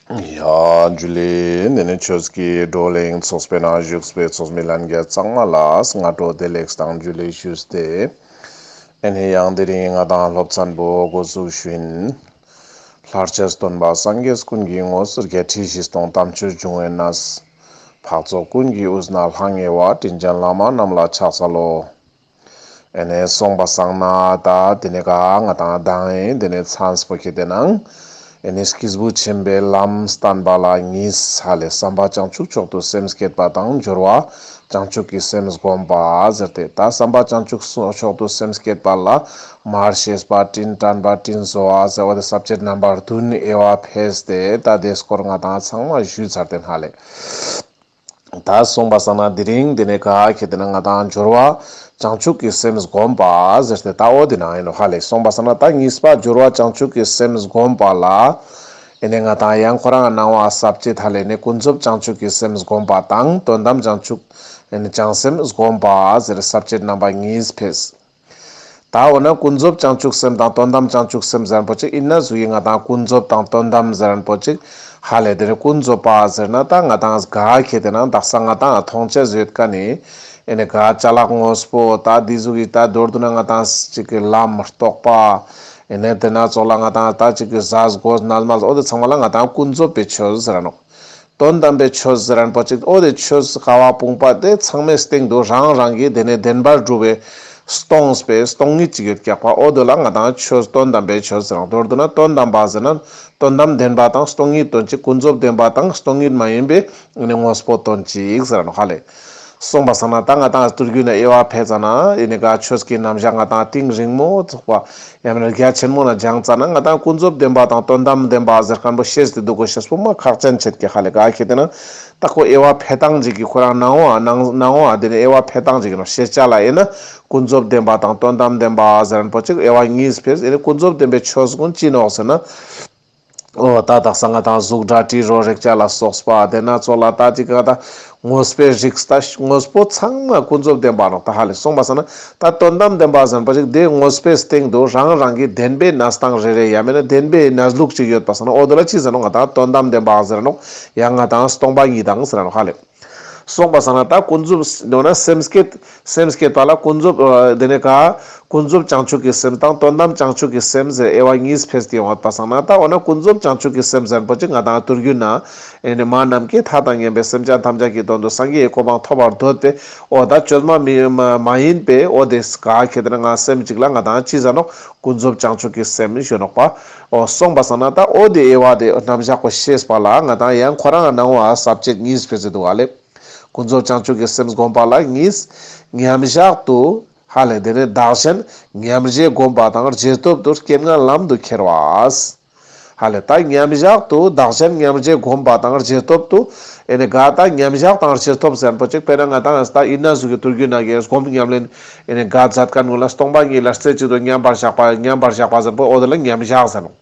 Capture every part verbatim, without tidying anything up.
ཡ་ཇུ་ལེ། འདི་ནི་ཆོས་ཀྱི་བགྲོ་གླེང་ཚོགས་པའི་ནང་བཞུགས་པའི་ཚོགས་མི་ལྷན་རྒྱས་ཚང་མ་ལ་སྔ་དྲོ་བདེ་ལེགས་དང་ཇུ་ལེ་ཞུས་ཏེ། ཨེ་ནི་ཡང་དེ་རིང་ང་དང་སློབ་ཚན་པོ་འགོ་འཛུགས་ཞུ་ཡིན། ལྷར་བཅས་སྟོན་པ་སངས་རྒྱས་ཀུན་གྱི་ངོ་བོ། བརྒྱད་ཁྲི་བཞི་སྟོང་དམ་ཆོས་འབྱུང་བའི་གནས། འཕགས་ཚོགས་ཀུན་གྱི་དབུས་ན་ལྷང་ངེ་བ། དྲིན་ཅན་བླ་མ་རྣམས་ལ་ཕྱག་འཚལ་ལོ། ཨེ་ནེ་སོང་པ་སང་ན་ད་དེ་ནེ་ག་ང་དང་མདང་ཨེ་དེ་ནེ་མཚམས་པོ་ཁེ་ཏེ་ནང་ཨེ་ནེ་སྐྱེས་བུ་ཆེན་པོའི་ལམ་བསྟན་པ་ལ་གཉིས། ཧ་ལེ་བསམ་པ་བྱང་ཆུབ་མཆོག་ཏུ་སེམས་བསྐྱེད་པ་དང་། སྦྱོར་བ་བྱང་ཆུབ་ཀྱི་སེམས་བསྒོམ་པ་ཟེར་ཏེ། ད་བསམ་པ་བྱང་ཆུབ་མཆོག་ཏུ་སེམས་བསྐྱེད་པ་ལ་མར་ཤེས་པ། དྲིན་དྲན་པ། དྲིན་གཟོ་བ་ཟེར་བ་དེ་ས་བཅད་རྣམ་པ་བདུན་དབྱེ་བ་ཕེས་ཏེ། ད་དེའི་སྐོར་ང་དང་ཚང་མ་ཞུས་ཚར་ཏེ་ཧ་ལེ། ད་སོང་པ་སང་ན་དེ་རིང་དེ་ནེ་ག་ཁེ་ཏེ་ན་ང་དང་སྦྱོར་བ་བྱང་ཆུབ་ཀྱི་སེམས་བསྒོམ་པ་ཟེར་ཏེ་ད་འོ་དེ་ནང་ཨིན་ནོག་ཧ་ལེ། སོང་པ་སང་ན་ད་གཉིས་པ་སྦྱོར་བ་བྱང་ཆུབ་ཀྱི་སེམས་བསྒོམ་པ་ལ་ཨེ་ནེ་ང་དང་ཡང་ཁོ་རང་ནང་བ་ས་བཅད་ཧ་ལེ་ནེ་ཀུན་རྫོབ་བྱང་ཆུབ་ཀྱི་སེམས་བསྒོམ་པ་དང་དོན་དམ་བྱང་ཆུབ་ཨེ་ནེ་བྱང་སེམས་བསྒོམ་པ་ཟེར་ས་བཅད་རྣམ་པ་གཉིས་ཕེས། ད་འོ་ན་ཀུན་རྫོབ་བྱང་ཆུབ་སེམས་དང་དོན་དམ་བྱང་ཆུབ་སེམས་ཟེར་ཁན་པོ་ཅིག་ཨིན་ན་ཟུག་གི་ང་དང་ཀུན་རྫོབ་དང་དོན་དམ་ཟེར་ཁན་པོ་ཅིག་ཧ་ལེ། དེ་ནེ་ཀུན་རྫོབ་པ་ཟེར་ན་ད་ང་དང་ག་ཁེ་ཏེ་ན་དག་ས་ང་དང་མཐོང་ཆ་ཟེར་ཁན་ནི་ཨེ་ནེ་ག་ཅ་ལག་དངོས་པོ་ད་དེ་ཟུག་གི་ད་མདོར་བསྡུ་ན་ང་དང་ཅིག་གི་ལམ་རྟོགས་པ་ཨེ་ནེ་དེ་ན་ཙོགས་ལ་ང་དང་ད་ཅིག་གི་ཟས་གོས་ནང་མ་འོ་དེ་ཚང་མ་ལ་ང་དང་ཀུན་རྫོབ་པའི་ཆོས་ཟེར་ར་ནོག་དོན་དམ་པའི་ཆོས་ཟེར་ཁན་པོ་ཅིག་འོ་དེ་ཆོས་ཀ་བ་སྤུངས་པ་དེ་ཚང་མའི་སྟེང་དུ་རང་རང་གི་དེ་ནེ་བདེན་པར་གྲུབ་པའི་སྟོང་པའི་སྟོང་ཉིད་ཅིག་ཡོད་ཀྱག་པ། འོ་དེ་ལ་ང་དང་ཆོས་དོན་དམ་པའི་ཆོས་ཟེར་ར་ནོག་མདོར་བསྡུ་ན་དོན་དམ་པ་ཟེར་ན་དོན་དམ་བདེན་པ་དང་སྟོང་ཉིད་དོན་གཅིག་ཀུན་རྫོབ་བདེན་པ་དང་སྟོང་ཉིད་མ་ཡིན་པའི་ཨེ་ནེ་དངོས་པོ་དོན་གཅིག་ཟེར་ར་ནོག་ཧ་ལེ། སོང་པ་སང་ན་ད་ང་དང་ཏུར་གུ་ན་དབྱེ་བ་ཕེ་ཙ་ན་ཨེ་ནེ་ག་ཆོས་ཀྱི་རྣམ་གཞག་ང་དང་གཏིང་རིང་མོ་ཚོགས་པ་ཡང་མིན་ན་རྒྱ་ཆེན་མོ་ན་སྦྱངས་ཙ་ན་ང་དང་ཀུན་རྫོབ་བདེན་པ་དང་དོན་དམ་བདེན་པ་ཟེར་ཁན་པོ་ཤེས་ཏེ་འདུག་གོ་ཤེས་པོ་མ་ཁག་ཅན་ཆེད་ཀྱི་ཧ་ལེ། ག་ཁེ་ཏེ་ན་ད་ཁོ་དབྱེ་བ་ཕེ་སྟངས་ཅིག་གི་ཁོ་རང་ནང་བ་ནང་ནང་བ་དེ་ནེ་དབྱེ་བ་ཕེ་སྟངས་ཅིག་གི་ནང་ཤེས་བྱ་ལ་ཨེ་ན་ཀུན་རྫོབ་བདེན་པ་དང་དོན་དམ་བདེན་པ་ཟེར་ཁན་པོ་ཅིག་དབྱེ་བ་གཉིས་ཕེས། ཨེ་ནེ་ཀུན་རྫོབ་བདེན་པའི་ཆོས་ཀུན་ཅི་ནོག་ཟེར་ན། འོ་ད་དག་ས་ང་དང་གཟུགས་སྒྲ་དྲི་རོ་རེག་བྱ་ལ་སོགས་པ་དེ་ན་ཙོགས་ལ་ད་ཅིག་ག་ད་དངོས་པོའི་རིགས་ད་དངོས་པོ་ཚང་མ་ཀུན་རྫོབ་བདེན་པ་ནོག་ད་ཧ་ལེ། སོང་པ་སང་ན་ད་དོན་དམ་བདེན་པ་ཟེར་ཁན་པོ་ཅིག་དེ་དངོས་པོའི་སྟེང་དུ་རང་རང་གི་བདེན་པའི་གནས་སྟངས་རེ་རེ་ཡང་མིན་ན་བདེན་པའི་གནས་ལུགས་ཅིག་ཡོད་པ་སང་ན་འོ་དེ་ལ་ཅི་ཟེར་ནོག་ང་དང་དོན་དམ་བདེན་པ་ཟེར་ནོག་ཡང་ང་དང་སྟོང་པ་ཉིད་དང་ཟེར་ནོག་ཧ་ལེ། སོང་པ་སང་ན་ད་ཀུན་རྫོབ་འོ་ན་སེམས་བསྐྱེད་སེམས་བསྐྱེད་པ་ལ་ཀུན་རྫོབ་ཨ་དེ་ནེ་ག་ཀུན་རྫོབ་བྱང་ཆུབ་ཀྱི་སེམས་དང་དོན་དམ་བྱང་ཆུབ་ཀྱི་སེམས་ཟེར་དབྱེ་བ་གཉིས་ཕེས་ཏེ་ཡོང་བ་པ་སང་ན་ད་འོ་ན་ཀུན་རྫོབ་བྱང་ཆུབ་ཀྱི་སེམས་ཟེར་ཁན་པོ་ཅིག་ང་དང་ཏུར་གུ་ན་ཨེ་ནེ་མ་ནམ་མཁའི་མཐའ་དང་མཉམ་པའི་སེམས་ཅན་ཐམས་ཅད་ཀྱི་དོན་དུ་སངས་རྒྱས་ཀྱི་གོ་འཕང་ཐོབ་པར་འདོད་པའི་འོ་ད་བཅོས་མ་མི་མ་མ་ཡིན་པའི་འོ་དེ་ག་ཁེ་ཏེ་ན་ང་སེམས་ཅིག་ལ་ང་དང་ཅི་ཟེར་ནོག་ཀུན་རྫོབ་བྱང་ཆུབ་ཀྱི་སེམས་ཞུ་ནོག་པ། འོ་སོང་པ་སང་ན་ད་འོ་དེ་དབྱེ་བ་དེ་རྣམ་གཞག་པོ་ཤེས་པ་ལ་ང་དང་ཡང་ཁོ་རང་ནང་བ་ས་བཅད་གཉིས་ཕེ་ཟེར་འདུག་ཧ་ལེ། ཀུན་རྫོབ་བྱང་ཆུབ་ཀྱི་སེམས་བསྒོམ་པ་ལ་གཉིས། མཉམ་བཞག་ཏུ་ཧ་ལེ་དེ་ནེ་བདག་གཞན་མཉམ་བརྗེ་བསྒོམ་པ་དང་རྗེས་ཐོབ་ཏུ་རྐྱེན་ངན་ལམ་དུ་ཁྱེར་བ། ཧ་ལེ་ད་མཉམ་བཞག་ཏུ་བདག་གཞན་མཉམ་བརྗེ་བསྒོམ་པ་དང་རྗེས་ཐོབ་ཏུ་ཨེ་ནེ་ག་ད་མཉམ་བཞག་དང་རྗེས་ཐོབ་ཟེར་ཁན་པོ་ཅིག་དཔེར་ན་ང་དང་ད་ཨིན་ན་ཟུག་གི་ཏུར་གུ་ན་གི་སྒོམ་ཉམས་ལེན་ཨེ་ནེ་ག་མཛད་ཁན་ཀུན་ལ་སྟོང་པ་ཉིད་ལ་རྩེ་གཅིག་ཏུ་མཉམ་པར་བཞག་པ་མཉམ་པར་བཞག་པ་ཟེར་ཁན་པོ་འོ་དེ་ལ་མཉམ་བཞག་ཟེར་ནོག་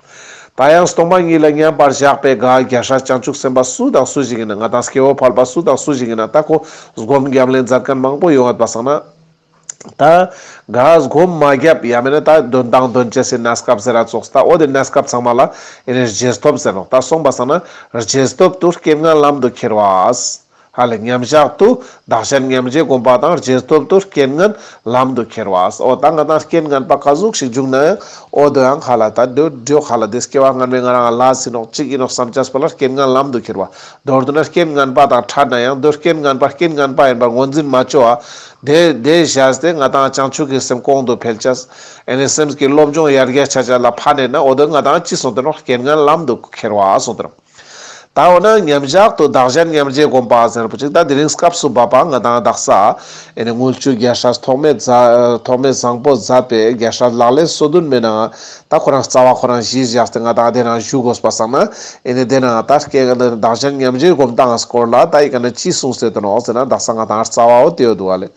ད་ཡང་སྟོང་པ་ཉིད་ལ་མཉམ་པར་བཞག་པའི་ག་རྒྱལ་སྲས་བྱང་ཆུབ་སེམས་དཔའ་སུ་དང་སུ་ཞིག་ཡིན་ན་ང་དང་སྐྱེ་བོ་ཕལ་པ་སུ་དང་སུ་ཞིག་ཡིན་ན་ད་ཁོ་སྒོམ་ཉམས་ལེན་མཛད་ཁན་མང་པོ་ཡོང་ཡོད་པ་སང་ན། ད་ག་སྒོམ་མ་བརྒྱབ་ཡང་མིན་ན་ད་དོན་དང་དོན་བྱེད་སའི་གནས་སྐབས་ཟེར་ར་ཙོགས་ད་འོ་དེ་གནས་སྐབས་ཚང་མ་ལ་ཨེ་ནེ་རྗེས་ཐོབ་ཟེར་ནོག་ད་སོང་པ་སང་ན་རྗེས་ཐོབ་ཏུ་རྐྱེན་ངན་ལམ་དུ་ཁྱེར་བ། ཧ་ལེ་མཉམ་བཞག་ཏུ་བདག་གཞན་མཉམ་བརྗེ་བསྒོམ་པ་དང་རྗེས་ཐོབ་ཏུ་རྐྱེན་ངན་ལམ་དུ་ཁྱེར་བ། འོ་ད་ང་དང་རྐྱེན་ངན་པ་ག་ཟུག་ཞིག་བྱུང་ན་ཡང་འོ་དོ་ཡང་ཧ་ལ་ད་འདོད་འགྲོ་ཧ་ལ་དེ་སྐྱེ་བ་སྔ་མའི་ང་རང་ལ་ཟིན་ནོག་ཅིག་ཡིན་ནོག་བསམ་ཅེས་པོ་ལ་རྐྱེན་ངན་ལམ་དུ་ཁྱེར་བ། མདོར་བསྡུ་ན་རྐྱེན་ངན་པ་དང་ཕྲད་ན་ཡང་འདོད་རྐྱེན་ངན་པ་རྐྱེན་ངན་པ་ཡིན་པར་ངོས་འཛིན་མ་བཅོ་བ། དེ་དེ་བཞག་སྟེ་ང་དང་བྱང་ཆུབ་ཀྱི་སེམས་གོང་དུ་འཕེལ་ཅེས། ཨེ་ནེ་སེམས་ཀྱི་སློབ་སྦྱོང་ཡར་རྒྱས་ཆ་ཅེས་ལ་ཕན་ནེ་ན་འོ་དོ་ང་དང་ཅི་གསུངས་ཏེ་ནོག་རྐྱེན་ངན་ལམ་དུ་ཁྱེར་བ་གསུངས་ཏེ་ནོག་ད་འོ་ན་མཉམ་བཞག་ཏུ་བདག་གཞན་མཉམ་བརྗེ་བསྒོམ་པ་ཟེར་པོ་ཅིག་ད་དེ་རིང་སྐབས་སུ་བབ་པ་ང་དང་དག་ས་ཨེ་ནེ་དངུལ་ཆུ་རྒྱལ་སྲས་ཐོགས་མེད་མཛད་ཐོགས་མེད་བཟང་པོ་མཛད་པའི་རྒྱལ་སྲས་ལག་ལེན་སོ་བདུན་མའི་ནང་ད་ཁོ་རང་རྩ་བ་ཁོ་རང་གཞི་བཞག་སྟེ་ང་དང་དེ་ནང་ཞུ་དགོས་པ་སང་ན་ཨེ་ནེ་དེ་ནང་ད་སྐྱེ་བདག་གཞན་མཉམ་བརྗེ་བསྒོམ་སྟངས་སྐོར་ལ་ད་ཨི་ཀ་ནེ་ཅི་གསུངས་ཏེ་ཡོད་ནོག་ཟེར་ན་དག་ས་ང་དང་རྩ་བ་འོ་དེ་ཡོད་འདུག་བ་ལེ།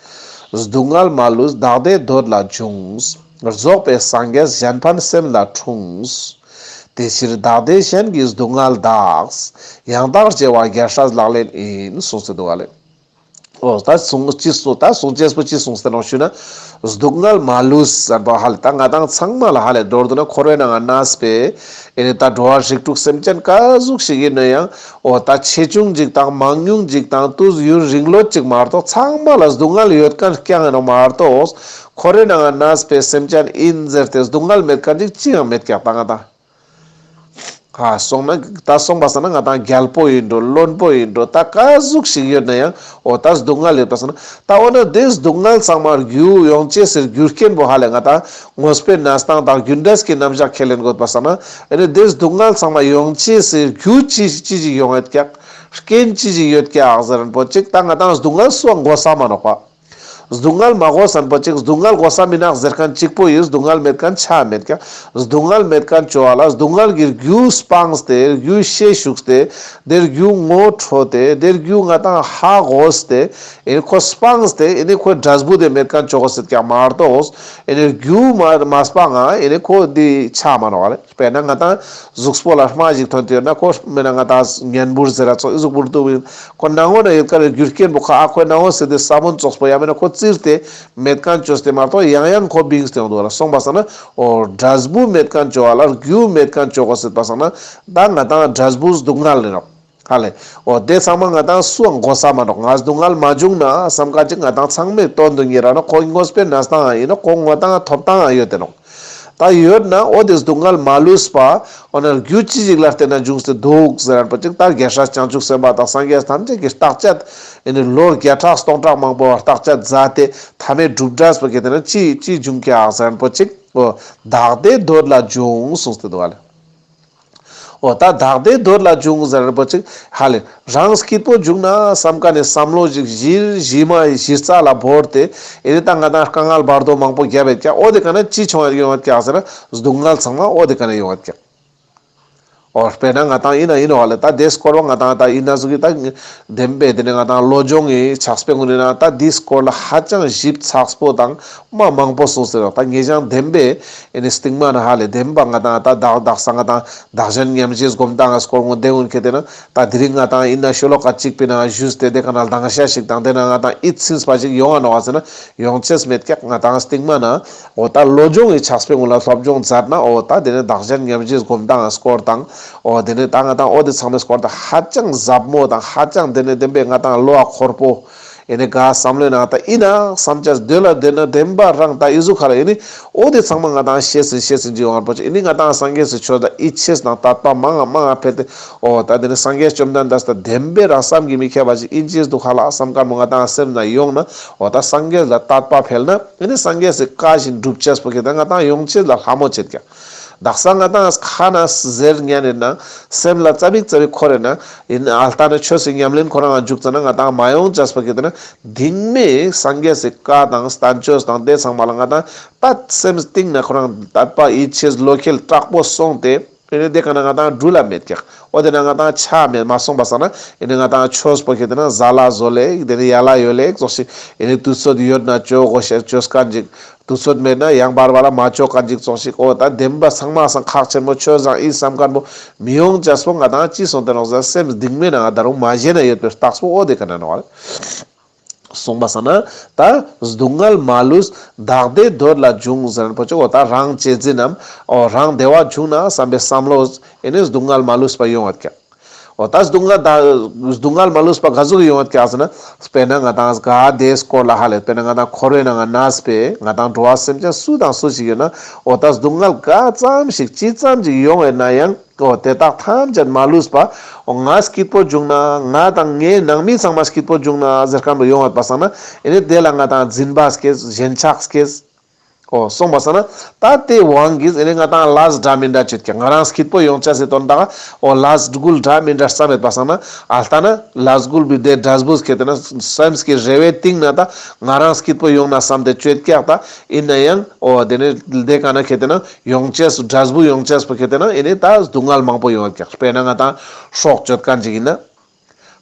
སྡུག་བསྔལ་མ་ལུས་བདག་བདེ་འདོད་ལ་འབྱུང་། རྫོགས་པའི་སངས་རྒྱས་གཞན་ཕན་སེམས་ལ་འཁྲུངས། དེ་ཕྱིར་བདག་བདེ་གཞན་གྱི་སྡུག་བསྔལ་དག། ཡང་དག་བརྗེ་བ་རྒྱལ་སྲས་ལག་ལེན་ཡིན། གསུངས་ཏེ་འདུག་བ་ལེ། འོ་ད་གསུང་ཅི་གསུང་ད་གསུང་ཅེས་པོ་ཅི་གསུངས་ཏེ་ནོག་ཞུ་ན། སྡུག་བསྔལ་མ་ལུས་ཟེར་བ་ཧ་ལེ་ད་ང་དང་ཚང་མ་ལ་ཧ་ལེ་མདོར་བསྡུ་ན་འཁོར་བའི་ནང་ང་གནས་པའི་ཨེ་ནི་ད་འགྲོ་བ་རིགས་དྲུག་སེམས་ཅན་ག་ཟུག་ཞིག་ཡིན་ན་ཡང་འོ་ད་ཆེ་ཆུང་ཅིག་དང་མང་ཉུང་ཅིག་དང་དུས་ཡུན་རིང་ལོས་ཅིག་མ་གཏོགས་ཚང་མ་ལ་སྡུག་བསྔལ་ཡོད་མཁན་རྐྱང་ཡིན་ནོག་མ་གཏོགས། འཁོར་བའི་ནང་ང་གནས་པའི་སེམས་ཅན་ཡིན་ཟེར་ཏེ་སྡུག་བསྔལ་མེད་མཁན་ཅིག་ཅི་ཡང་མེད་ཀྱག་ད་ང་དང་། ཧ་སོང་ན་ད་སོང་པ་སང་ན་ང་དང་རྒྱལ་པོ་ཡིན་འགྲོ་བློན་པོ་ཡིན་འགྲོ་ད་ག་ཟུག་ཞིག་ཡོད་ན་ཡང་འོ་ད་སྡུག་བསྔལ་ཡོད་པ་སང་ན་ད་འོ་ན་དེ་སྡུག་བསྔལ་ཚང་མ་རྒྱུ་ཡོང་ཅེས་སི་རྒྱུ་རྐྱེན་པོ་ཧ་ལེ་ང་དང་དངོས་པོའི་གནས་སྟངས་དང་རྒྱུ་འབྲས་ཀྱི་རྣམ་གཞག་ཁས་ལེན་དགོས་པ་སང་ན་ཨེ་ནི་དེ་སྡུག་བསྔལ་ཚང་མ་ཡོང་ཅེས་སི་རྒྱུ་ཅི་ཅི་ཞིག་ཡོང་ཡོད་ཀྱག་རྐྱེན་ཅི་ཞིག་ཡོད་ཀྱག་ཟེར་ན་པོ་ཅིག་ད་ང་དང་སྡུག་བསྔལ་སུའང་དགོས་ས་མ་ནོག་པ། སྡུག་བསྔལ་མ་དགོས་ས་ན་པོ་ཅིག་སྡུག་བསྔལ་དགོས་ས་མི་ནོག་ཟེར་མཁན་གཅིག་པོ་ཡིན། སྡུག་བསྔལ་མེད་མཁན་ཆ་མེད་ཀྱག་སྡུག་བསྔལ་མེད་མཁན་ཅོ་བ་ལ་སྡུག་བསྔལ་གྱི་རྒྱུ་སྤངས་ཏེ་རྒྱུ་ཤེས་ཞུགས་ཏེ་དེ་རྒྱུ་ངོ་འཕྲོད་དེ་དེ་རྒྱུ་ང་དང་ཧ་གོ་སྟེ་ཨེ་ནི་ཁོ་སྤངས་ཏེ་ཨེ་ནི་ཁོའི་འབྲས་བུ་དེ་མེད་མཁན་ཅོ་དགོས་ཀྱག་མ་གཏོགས་ཨེ་ནི་རྒྱུ་མ་མ་སྤངས་ང་ཨེ་ནི་ཁོ་དེ་ཆ་མ་ནོག་ལེ། དཔེར་ན་ང་དང་གཟུགས་པོ་ལ་རྨ་ཞིག་ཐོན་ཏེ་ཡོད་ན་ཁོ་མེད་ན་ང་དང་ངན་འབུར་ཟེར་ར་ཙོགས་ཨི་ཟུག་འབུར་འདུག་ཡིན། ཁོ་ནང་ངོ་ན་ཡོད་མཁན་རྒྱུ་རྐྱེན་པོ་ཁ་ཨ་ཁོའི་ནང་ངོ་ཟེར་ཏེ་ས་བོན་ཙོགས་པོ་ཡང་མེད་ན་ཁོ་བཙིར་ཏེ་མེད་མཁན་ཅོས་ཏེ་མ་གཏོགས་ཡང་ཡང་ཁོ་བིངས་ཏེ་ཡོང་འདུག་ལེ། སོང་པ་སང་ན་འོ་འབྲས་བུ་མེད་མཁན་ཅོ་བ་ལ་རྒྱུ་མེད་མཁན་ཅོ་དགོས་ཟེར་པ་སང་ན་ད་ང་དང་འབྲས་བུ་སྡུག་བསྔལ་ལེ་ནོག་ཧ་ལེ། འོ་དེ་ཚང་མ་ང་དང་སུའང་དགོས་ས་མ་ནོག་ང་སྡུག་བསྔལ་མ་བྱུང་ན་བསམ་མཁན་ཅིག་ང་དང་ཚང་མའི་དོན་དུ་གཉེར་ར་ནོག་ཁོ་དངོས་པོའི་གནས་སྟངས་ཡིན་ནོག་ཁོ་ང་དང་ཐོབ་ཐང་ཡོད་དེ་ནོག་ད་ཡོད་ན་འོ་དེ་སྡུག་བསྔལ་མ་ལུས་པ་འོ་ན་རྒྱུ་ཅི་ཞིག་ལ་བརྟེན་ན་བྱུང་སྟེ་འདུག་ཟེར་རན་པོ་ཅིག་ད་རྒྱལ་སྲས་བྱང་ཆུབ་སེམས་དཔའ་དང་སངས་རྒྱས་ཐམས་ཅད་ཀྱིས་བརྟག་དཔྱད་ཨེ་ནི་ལོ་བརྒྱ་ཕྲག་སྟོང་ཕྲག་མང་པོ་བར་བརྟག་དཔྱད་མཛད་དེ་མཐའ་མའི་གྲུབ་འབྲས་པོ་གལ་ཏེ་ན་ཅི་ཅི་བྱུང་ཀྱག་ཟེར་རན་པོ་ཅིག་འོ་བདག་བདེ་འདོད་ལ་འབྱུང་གསུངས་ཏེ་འདུག་ལེ། འོ་ད་བདག་བདེ་འདོད་ལ་འབྱུང་ཟེར་རན་པོ་ཅིག་ཧ་ལེ། རང་སྐྱིད་པོ་བྱུང་ན་བསམ་མཁན་ནི་བསམ་བློ་ཞིག་གཞི་གཞི་མ་གཞི་རྩ་ལ་བོར་ཏེ་ཨེ་ནི་ད་ང་དང་དཀའ་ངལ་བར་དོ་མང་པོ་བརྒྱབ་ཡོད་ཀྱག་འོ་དེ་ཀ་ན་ཅི་བྱུང་ཡོང་ཡོད་ཀྱག་ཟེར་ན་སྡུག་བསྔལ་ཚང་མ་འོ་དེ་ཀ་ན་ཡོང་ཡོད་ཀྱག་འོ་དཔེར་ན་ང་དང་ཡིན་ན་ཡིན་ནོག་ལེ། ད་དེ་སྐོར་བ་ང་དང་ད་ཡིན་ན་ཟུག་གི་ད་བདེན་པའི་དེ་ནས་ང་དང་བློ་སྦྱོང་གི་ཕྱག་དཔེ་ངོ་ནས་ན་ད་དེ་སྐོར་ལ་ཧ་ཅང་ཞིབ་ཚགས་པོ་དང་མ་མང་པོ་གསུངས་ཟེར་རོགས། ད་ངེད་ཅག་བདེན་པའི་ཨེ་ནི་སྟིང་མ་ན་ཧ་ལེ་བདེན་པ་ང་དང་ད་བདག་བདག་ས་ང་དང་བདག་གཞན་མཉམ་བརྗེའི་སྒོམ་སྟངས་སྐོར་ངོ་དེ་ངོ་ཁེ་དེ་ན་ད་དེ་རིང་ང་དང་ཡིན་ན་ཤོ་ལོ་ཀ་གཅིག་པའི་ནང་བཞུགས་ཏེ་དེ་ཀ་ན་ལྡང་ཤ་ཞིག་དང་དེ་ན་ང་དང་ཨིད་ཚིམས་པ་ཞིག་ཡོང་ང་ནོག་ཟེར་ན་ཡོང་ཅེས་མེད་ཀྱག་ང་དང་སྟིང་མ་ན་འོ་ད་བློ་སྦྱོང་གི་ཕྱག་དཔེ་ངོ་ལ་སློབ་སྦྱོང་མཛད་ན་འོ་ད་དེ་ནི་བདག་གཞན་མཉམ་བརྗེའི་སྒོམ་སྟངས་སྐོར་དང་འོ་དེ་ནི་ད་ང་དང་འོ་དེ་ཚང་མའི་སྐོར་དང་ཧ་ཅང་ཟབ་མོ་དང་ཧ་ཅང་དེ་ནི་བདེན་པའི་ང་དང་བློ་ཨ་འཁོར་པོ། ཨེ་ནི་ག་བསམ་བློའི་ནང་ད་ཡིན་ན་བསམ་བྱས་འདོད་ལ་འདོད་ན་བདེན་པ་རང་ད་ཨི་ཟུག་ཁ་ལ་ཨེ་ནི་འོ་དེ་ཚང་མ་ང་དང་ཤེས་ཟིན་ཤེས་ཟིན་གྱི་ཡོང་བར་པོ་ཅིག་ཨེ་ནི་ང་དང་སངས་རྒྱས་སི་ཆོས་ད་ཡིད་ཆེས་དང་དད་པ་མང་ང་མང་ང་འཕེལ་ཏེ་འོ་ད་དེ་ནི་སངས་རྒྱས་བཅོམ་ལྡན་འདས་ད་བདེན་པའི་རང་བསམ་གྱིས་མི་ཁྱབ་པ་ཅིག་ཨིན་ཅེས་འདུག་ཁ་ལ་བསམ་མཁན་མོ་ང་དང་སེམས་ན་ཡོང་ན་འོ་ད་སངས་རྒྱས་ལ་དད་པ་འཕེལ་ན་ཨེ་ནི་སངས་རྒྱས་སི་བཀའ་བཞིན་སྒྲུབ་ཅེས་པོ་གི་ད་ང་དང་ཡོང་ཅེས་ལ་ལྷ་མོ་བྱེད་ཀྱག་དག་ས་ང་དང་ཁ་ན་ཟེར་ཉན་ནས་ན་སེམས་ལ་ཙ་པིག་ཙ་པིག་འཁོར་རེ་ན་ཡིན་ཨ་ལྟ་ན་ཆོས་སི་ཉམས་ལེན་ཁོ་རང་ང་འཇུག་ཙ་ན་ང་དང་མ་ཡོང་ཅེས་པོ་གི་དེ་ན་དིང་མེ་སངས་རྒྱས་སི་བཀའ་དང་བསྟན་བཅོས་དང་དེ་ཚང་མ་ལ་ང་དང་ད་སེམས་གཏིང་ན་ཁོ་རང་དད་པ་ཡིད་ཆེས་བློ་ཁེལ་དྲག་པོ་སོང་སྟེ་ཨེ་ནི་དེ་ཀ་ན་ང་དང་འགྲུལ་ལ་མེད་ཀྱག་འོ་དེ་ན་ང་དང་ཆ་མེད་མ་སོང་པ་སང་ན་ཨེ་ནི་ང་དང་ཆོས་པོ་གི་དེ་ན་ཟ་ལ་བཟོ་ལེ་དེ་ནི་ཡ་ལ་ཡོད་ལེ་ཙོགས་ཤིག་ཨེ་ནི་དུས་ཚོད་ཡོད་ན་ཅོ་གོ་ཤེས་ཅོས་མཁན་ཅིག་དུས་ཚོད་མེད་ན་ཡང་བར་བར་ལ་མ་ཅོ་མཁན་ཅིག་ཙོགས་ཤིག་འོ་ད་བདེན་པ་ཚང་མ་སང་ཁག་ཆེན་མོ་ཆོས་བཟང་ཨི་བསམ་མཁན་པོ་མི་ཡོང་ཅེས་པོ་ང་དང་ཅི་སོང་སྟེ་ནོག་ཟེར་སེམས་གཏིང་མེ་ན་ང་ད་རུང་མ་ཞེན་ན་ཡོད་པའི་རྟགས་པོ་འོ་དེ་ཀ་ན་ནོག་ལེ། གསུངས་པ་སང་ན་ད་སྡུག་བསྔལ་མ་ལུས་བདག་བདེ་འདོད་ལ་འབྱུང་ཟེར་པོ་ཅིག་འོ་ད་རང་གཅེས་འཛིན་ནམ་འོ་རང་བདེ་བ་བྱུང་ན་བསམ་པའི་བསམ་བློ་ཨེ་ནི་སྡུག་བསྔལ་མ་ལུས་པ་ཡོང་བ་ཀྱག་འོ་ད་སྡུག་བསྔལ་ད་སྡུག་བསྔལ་མ་ལུས་པ་ག་ཟུག་ཡོང་བ་ཀྱག་ཟེར་ན། དཔེར་ན་ང་དང་ག་དེ་སྐོར་ལ་ཧ་ལེ་དཔེར་ན་ང་དང་འཁོར་བའི་ནང་ང་གནས་པའི་ང་དང་འགྲོ་བ་སེམས་ཅན་སུ་དང་སུ་ཞིག་ཡོད་ན་འོ་ད་སྡུག་བསྔལ་ག་ཙམ་ཞིག་ཅི་ཙམ་ཞིག་ཡོང་བས་ན་ཡང་འོ་དེ་དག་ཐམས་ཅད་མ་ལུས་པ་འོ་ང་སྐྱིད་པོ་བྱུང་ན་ང་དང་ངའི་ནང་མི་ཚང་མ་སྐྱིད་པོ་བྱུང་ན་ཟེར་མཁན་པོ་ཡོང་བ་པ་སང་ན་ཨེ་ནི་དེ་ལ་ང་དང་འཛིན་པ་སྐྱེས་ཞེན་ཆགས་སྐྱེས། འོ་སོང་པ་སང་ན་ད་དེ་དབང་གིས་ཨེ་ནི་ང་དང་ལས་འདྲ་མི་འདྲ་བྱེད་ཀྱག་ང་རང་སྐྱིད་པོ་ཡོང་ཅེས་སི་དོན་དག་འོ་ལས་འགུལ་འདྲ་མི་འདྲ་བསམ་མེད་པ་སང་ན་ཨ་ལྟ་ན་ལས་འགུལ་བི་དེ་འབྲས་བུ་སྐྱེད་དེ་ན་སེམས་ཀྱི་རེ་བའི་གཏིང་ན་ད་ང་རང་སྐྱིད་པོ་ཡོང་ན་བསམ་སྟེ་བཅོས་ཀྱག་ད་ཡིན་ན་ཡང་འོ་དེ་ནི་དེ་ཀ་ན་ཁེ་དེ་ན་ཡོང་ཅེས་འབྲས་བུ་ཡོང་ཅེས་པོ་ཁེ་དེ་ན་ཨེ་ནི་ད་སྡུག་བསྔལ་མང་པོ་ཡོང་ཀྱག་དཔེར་ན་ང་དང་སྲོག་གཅོད་མཁན་ཅིག་ཡིན་ན།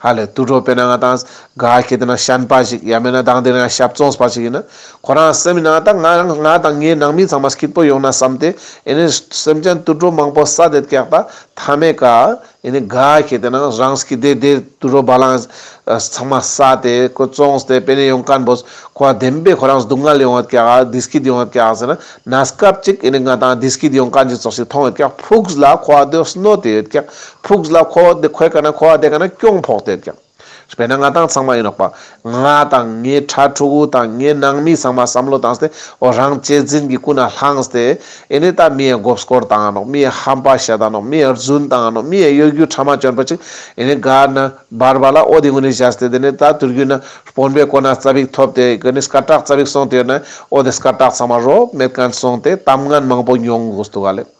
ཧ་ལེ་དུད་འགྲོ་དཔེར་ན་ང་དང་ག་ཁེ་དེ་ན་ཤན་པ་ཞིག་ཡང་མེད་ན་དང་དེ་ན་ཞབས་བཙོངས་པ་ཞིག་ཡིན་ན་ཁོ་རང་སེམས་ནང་ད་ང་རང་ང་དང་ངའི་ནང་མི་ཚང་མ་སྐྱིད་པོ་ཡོང་ན་བསམ་སྟེ་ཨེ་ནི་སེམས་ཅན་དུད་འགྲོ་མང་པོ་བསད་དེ་ཀྱག་ད་མཐའ་མའི་ཀ་ ཨེ་ནི་ག་ཁེ་ཏེ་ན་རང་སྐྱིད་དེ་དེ་དུ་རོ་བ་ལང་ཚང་མ་ས་ཏེ་ཁོ་བཙོངས་ཏེ་པེ་ནེ་ཡོང་མཁན་པོ་ཁོ་བདེན་པའི་ཁོ་རང་སྡུག་བསྔལ་ཡོང་བ་ཀྱག་བདེ་སྐྱིད་ཡོང་བ་ཀྱག་ཟེར་ན་གནས་སྐབས་ཅིག་ཨེ་ནི་ང་དང་བདེ་སྐྱིད་ཡོང་མཁན་ཅིག་ཙོགས་ཤིག་མཐོང་ཡོད་ཀྱག་ཕུགས་ལ་ཁོ་བ་དེ་གནོད་དེ་ཡོད་ཀྱག་ཕུགས་ལ་ཁོ་བ་དེ་ཁོའི་ཀ་ན་ཁོ་བ་དེ་ཀ་ན་གྱོང་ཕོག་སྟེ་ཡོད་ཀྱག་དཔེར་ན་ང་དང་ཚང་མ་ཡིན་ནོག་པ། ང་དང་ངའི་ཕྲུ་གུ་དང་ངའི་ནང་མི་ཚང་མ་བསམ་བློ་བཏང་སྟེ་འོ་རང་གཅེས་འཛིན་གྱི་ཀུན་ནས་བསླངས་ཏེ་ཨེ་ནི་ད་མི་ཡ་མགོ་སྐོར་བཏང་ནོག་མི་ཡ་ཧམ་པ་བཤད་ད་ནོག་མི་ཡ་རྫུན་བཏང་ནོག་མི་ཡ་གཡོ་སྒྱུ་ཕྲ་མ་བཅོན་པ་ཅིག་ཨེ་ནི་ག་ན་བར་བར་ལ་འོ་དེ་ངུ་ནི་བཞག་སྟེ་དེ་ནི་ད་དུར་རྒྱུ་ན་དཔོན་པོའི་གོ་ན་རྩ་བིག་ཐོབ་སྟེ་ཨེ་ནི་སྐད་གྲགས་རྩ་བིག་སོང་སྟེ་ཡོད་ན་འོ་དེ་སྐད་གྲགས་ཚང་མ་རོ་མེད་མཁན་སོང་སྟེ་གཏམ་ངན་མང་པོ་མྱོང་དགོས་འདུག་ག་ལེ།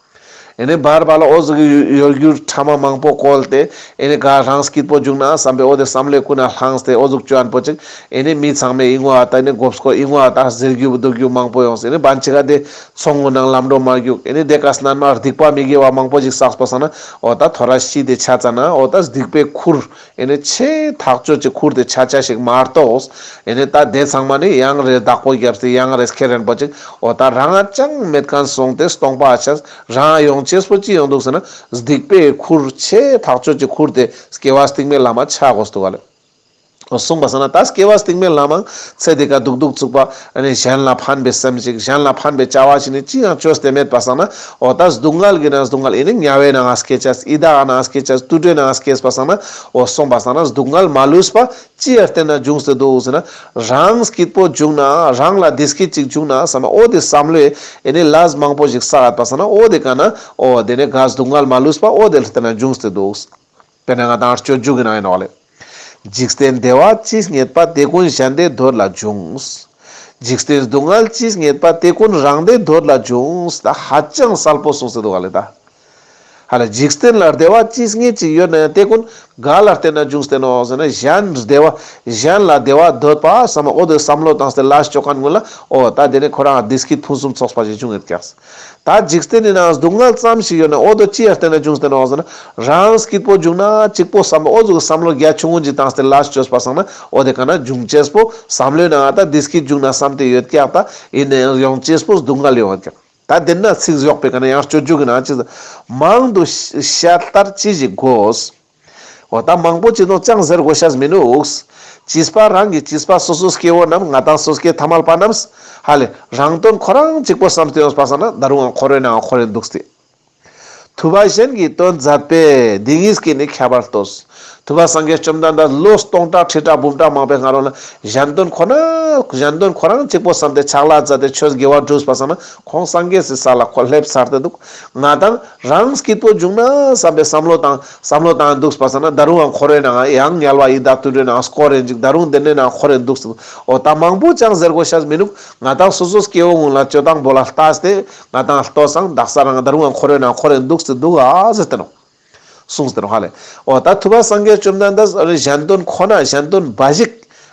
ཨེ་ནི་བར་བར་ལ་འོ་ཟུག་གི་གཡོ་སྒྱུ་ཕྲ་མ་མང་པོ་བཀོལ་ཏེ་ཨེ་ནི་ག་རང་སྐྱིད་པོ་བྱུང་ན་བསམ་པའི་འོ་དེ་བསམ་བློའི་ཀུན་ནས་བསླངས་ཏེ་འོ་ཟུག་བཅོ་ཨན་པོ་ཅིག་ཨེ་ནི་མི་ཚང་མས་ཨི་ངོ་ཨ་ད་ཨེ་ནི་མགོ་སྐོར་ཨི་ངོ་ཨ་ད་ཟེར་རྒྱུ་འདུག་རྒྱུ་མང་པོ་ཡོང་སྟེ་ཨེ་ནི་བན་ཅིག་ག་དེ་ཚོང་ངུ་ནང་ལམ་འགྲོ་མ་རྒྱུག་ཨེ་ནི་དེ་ཀ་སྣན་མ་སྡིག་པ་མི་དགེ་བ་མང་པོ་ཞིག་བསགས་པ་སང་ན་འོ་ད་ཐོ་རས་ཤི་དེ་ཆ་ཙ་ན་འོ་ད་སྡིག་པའི་ཁུར་ཨེ་ནི་ཆེས་ཐག་ཆོད་ཅིག་ཁུར་དེ་ཆ་ཆ་ཞིག་མ་གཏོགས་ཨེ་ནི་ད་དེ་ཚང་མ་ནི་ཡང་རེ་བདག་པོ་བརྒྱབ་སྟེ་ཡང་རེ་ཁེ་རན་པོ་ཅིག་འོ་ད་རང་ང་ཅང་མེད་མཁན་སོང་སྟེ་སྟོང་པ་ཆ་རང་ཡོང་ཅེས་པོ་ཅི་ཡོང་འདུག་ཟེར་ན་སྡིག་པའི་ཁུར་ཆེས་ཐག་ཆོད་ཀྱི་ཁུར་དེ་སྐྱེ་བ་སྟིང་མའི་ལམ་མ་ཆ་དགོས་འདུག་ག་ལེ། གསུངས་པ་སང་ན་ད་སྐྱེ་བ་སྟིང་མའི་ལམ་མང་ཚེ་འདི་ཀ་སྡུག་སྡུག་ཚུགས་པ་ཨ་ནི་གཞན་ལ་ཕན་པའི་སེམས་ཤིག་གཞན་ལ་ཕན་པའི་བྱ་བ་ཞིག་ནི་ཅི་ཡང་བཅོས་ཏེ་མེད་པ་སང་ན་འོ་ད་སྡུག་བསྔལ་གྱི་ནང་སྡུག་བསྔལ་ཨེ་ནི་དམྱལ་བའི་ནང་ང་སྐྱེ་ཅེས་ཡི་དྭགས་ནང་ང་སྐྱེ་ཅེས་དུད་འགྲོའི་ནང་ང་སྐྱེས་པ་སང་ན་འོ་གསུངས་པ་སང་ན་སྡུག་བསྔལ་མ་ལུས་པ་ཅི་ཡར་བརྟེན་ན་འབྱུང་སྟེ་འདུག་ཟེར་ན་རང་སྐྱིད་པོ་བྱུང་ན་རང་ལ་བདེ་སྐྱིད་ཅིག་བྱུང་ན་བསམ་ན་འོ་དེ་བསམ་བློའི་ཨེ་ནི་ལས་མང་པོ་ཞིག་བསགས་ཡོད་པ་སང་ན་འོ་དེ་ཀ་ན་འོ་དེ་ནི་ག་སྡུག་བསྔལ་མ་ལུས་པ་འོ་དེ་ལ་བརྟེན་ན་འབྱུང་སྟེ་འདུག་དཔེར་ན་ང་དང་སྤྱོད་འཇུག་གི་ནང་ཡིན་ནོག་ལེ། འཇིག་རྟེན་བདེ་བ་ཅི་སྙེད་པ། དེ་ཀུན་གཞན་བདེ་འདོད་ལས་འབྱུང་། འཇིག་རྟེན་སྡུག་བསྔལ་ཅི་སྙེད་པ། དེ་ཀུན་རང་བདེ་འདོད་ལས་འབྱུང་། ད་ཧ་ཅང་གསལ་པོ་གསུངས་ཏེ་འདུག་ག་ལེ་ད། ཧ་ལ་འཇིག་རྟེན་ལ་བདེ་བ་ཅི་སྙེད་ཅིག་ཡོད་ན་ཡང་དེ་ཀུན་ག་ལ་བརྟེན་ན་འབྱུང་སྟེ་ནོག་ཟེར་ན་གཞན་བདེ་བ་གཞན་ལ་བདེ་བ་འདོད་པ་བསམ་འོ་དེ་བསམ་བློ་བཏང་སྟེ་ལས་བཅོ་མཁན་ཀུན་ལ་འོ་ད་དེ་ནི་ཁོ་རང་བདེ་སྐྱིད་ཕུན་སུམ་ཚོགས་པ་ཞིག་འབྱུང་ངེད་ཀྱག་ད་འཇིག་རྟེན་ནི་ནང་སྡུག་བསྔལ་ཙམ་ཞིག་ཡོད་ན་འོ་དོ་ཅི་ཡར་བརྟེན་ན་འབྱུང་སྟེ་ནོག་ཟེར་ན། རང་སྐྱིད་པོ་བྱུང་ན་གཅིག་པོ་བསམ་འོ་ཟུག་བསམ་བློ་རྒྱ་ཆུང་ངུན་ཅིག་བཏང་སྟེ་ལས་བཅོས་པ་སང་ན་འོ་དེ་ཀ་ན་འབྱུང་ཅེས་པོ་བསམ་བློའི་ནང་ད་བདེ་སྐྱིད་བྱུང་ན་བསམ་སྟེ་ཡོད་ཀྱག་ད་ཡིན་ན་ཡང་ཡོང་ཅེས་པོ་སྡུག་བསྔལ་ཡོང་ཡོད་ཀྱག་ད་དེ་ན་ཚིག་ཡོག་པའི་ཀ་ན་ཡང་སྤྱོད་འཇུག་གི་ནང་ཅི་མང་དུ་བཤད་ལྟར་ཅི་ཞིག་དགོས། འོ་ད་མང་པོ་ཅི་དང་ཅང་ཟེར་དགོས་ཤེས་མི་ནུག་བྱིས་པ་རང་གི་བྱིས་པ་སོ་སོ་སྐྱེ་བོ་རྣམས་ང་དང་སོ་སྐྱེ་ཐ་མལ་པ་རྣམས་ཧ་ལེ་རང་དོན་ཁོ་རང་གཅིག་པོ་བསམ་སྟེ་ཡོང་པ་སང་ན་ད་རུང་ཡང་འཁོར་བའི་ནང་འཁོར་རིན་འདུག་སྟེ། ཐུབ་པ་གཞན་གྱི་དོན་མཛད་པས། འདི་ཉིད་ཀྱིས་ནི་ཁྱད་པར་ལྟོས། ཐུབ་པ་སངས་རྒྱས་བཅོམ་ལྡན་འདས་ལོ་སྟོང་ཕྲག་ཁྲི་ཕྲག་འབུམ་ཕྲག་མང་པོའི་སྔ་རོལ་ན་གཞན་དོན་ཁོ་ན་གཞན་དོན་ཁོ་རང་གཅིག་པོ་བསམ་སྟེ་ཕྱག་ལས་མཛད་དེ་ཆོས་དགེ་བ་བསྒྲུབས་པ་སང་ན་ཁོང་སངས་རྒྱས་སི་ས་ལ་ཁོ་སླེབས་ཚར་ཏེ་འདུག་ང་དང་རང་སྐྱིད་པོ་བྱུང་ན་བསམ་པའི་བསམ་བློ་བཏང་བསམ་བློ་བཏང་འདུག་པ་སང་ན་ད་རུང་ཡང་འཁོར་བའི་ནང་ཡང་དམྱལ་བ་ཡི་དྭགས་དུད་འགྲོའི་ནང་སྐོར་རིན་ཅིག་ད་རུང་དེ་ནས་ནང་འཁོར་རིན་འདུག་སྟེ། འོ་ད་མང་པོ་ཅང་ཟེར་དགོས་ཤེས་མི་ནུག་ང་དང་སོ་སོ་སྐྱེ་བོ་ཀུན་ལ་སྤྱོད་སྟངས་པོ་ལ་ལྟས་ཏེ་ང་དང་ལྟོས་སང་དག་ས་རང་ད་རུང་ཡང་འཁོར་བའི་ནང་འཁོར་རིན་འདུག་སྟེ་འདུག་ཨ་ཟེར་ཏེ་ནོག་གསུངས་ཏེ་ནོག་ཧ་ལེ། འོ་ད་ཐུབ་པ་སངས་རྒྱས་བཅོམ་ལྡན་འདས་གཞན་དོན་ཁོ་ན་གཞན་དོན་འབའ་ཞིག་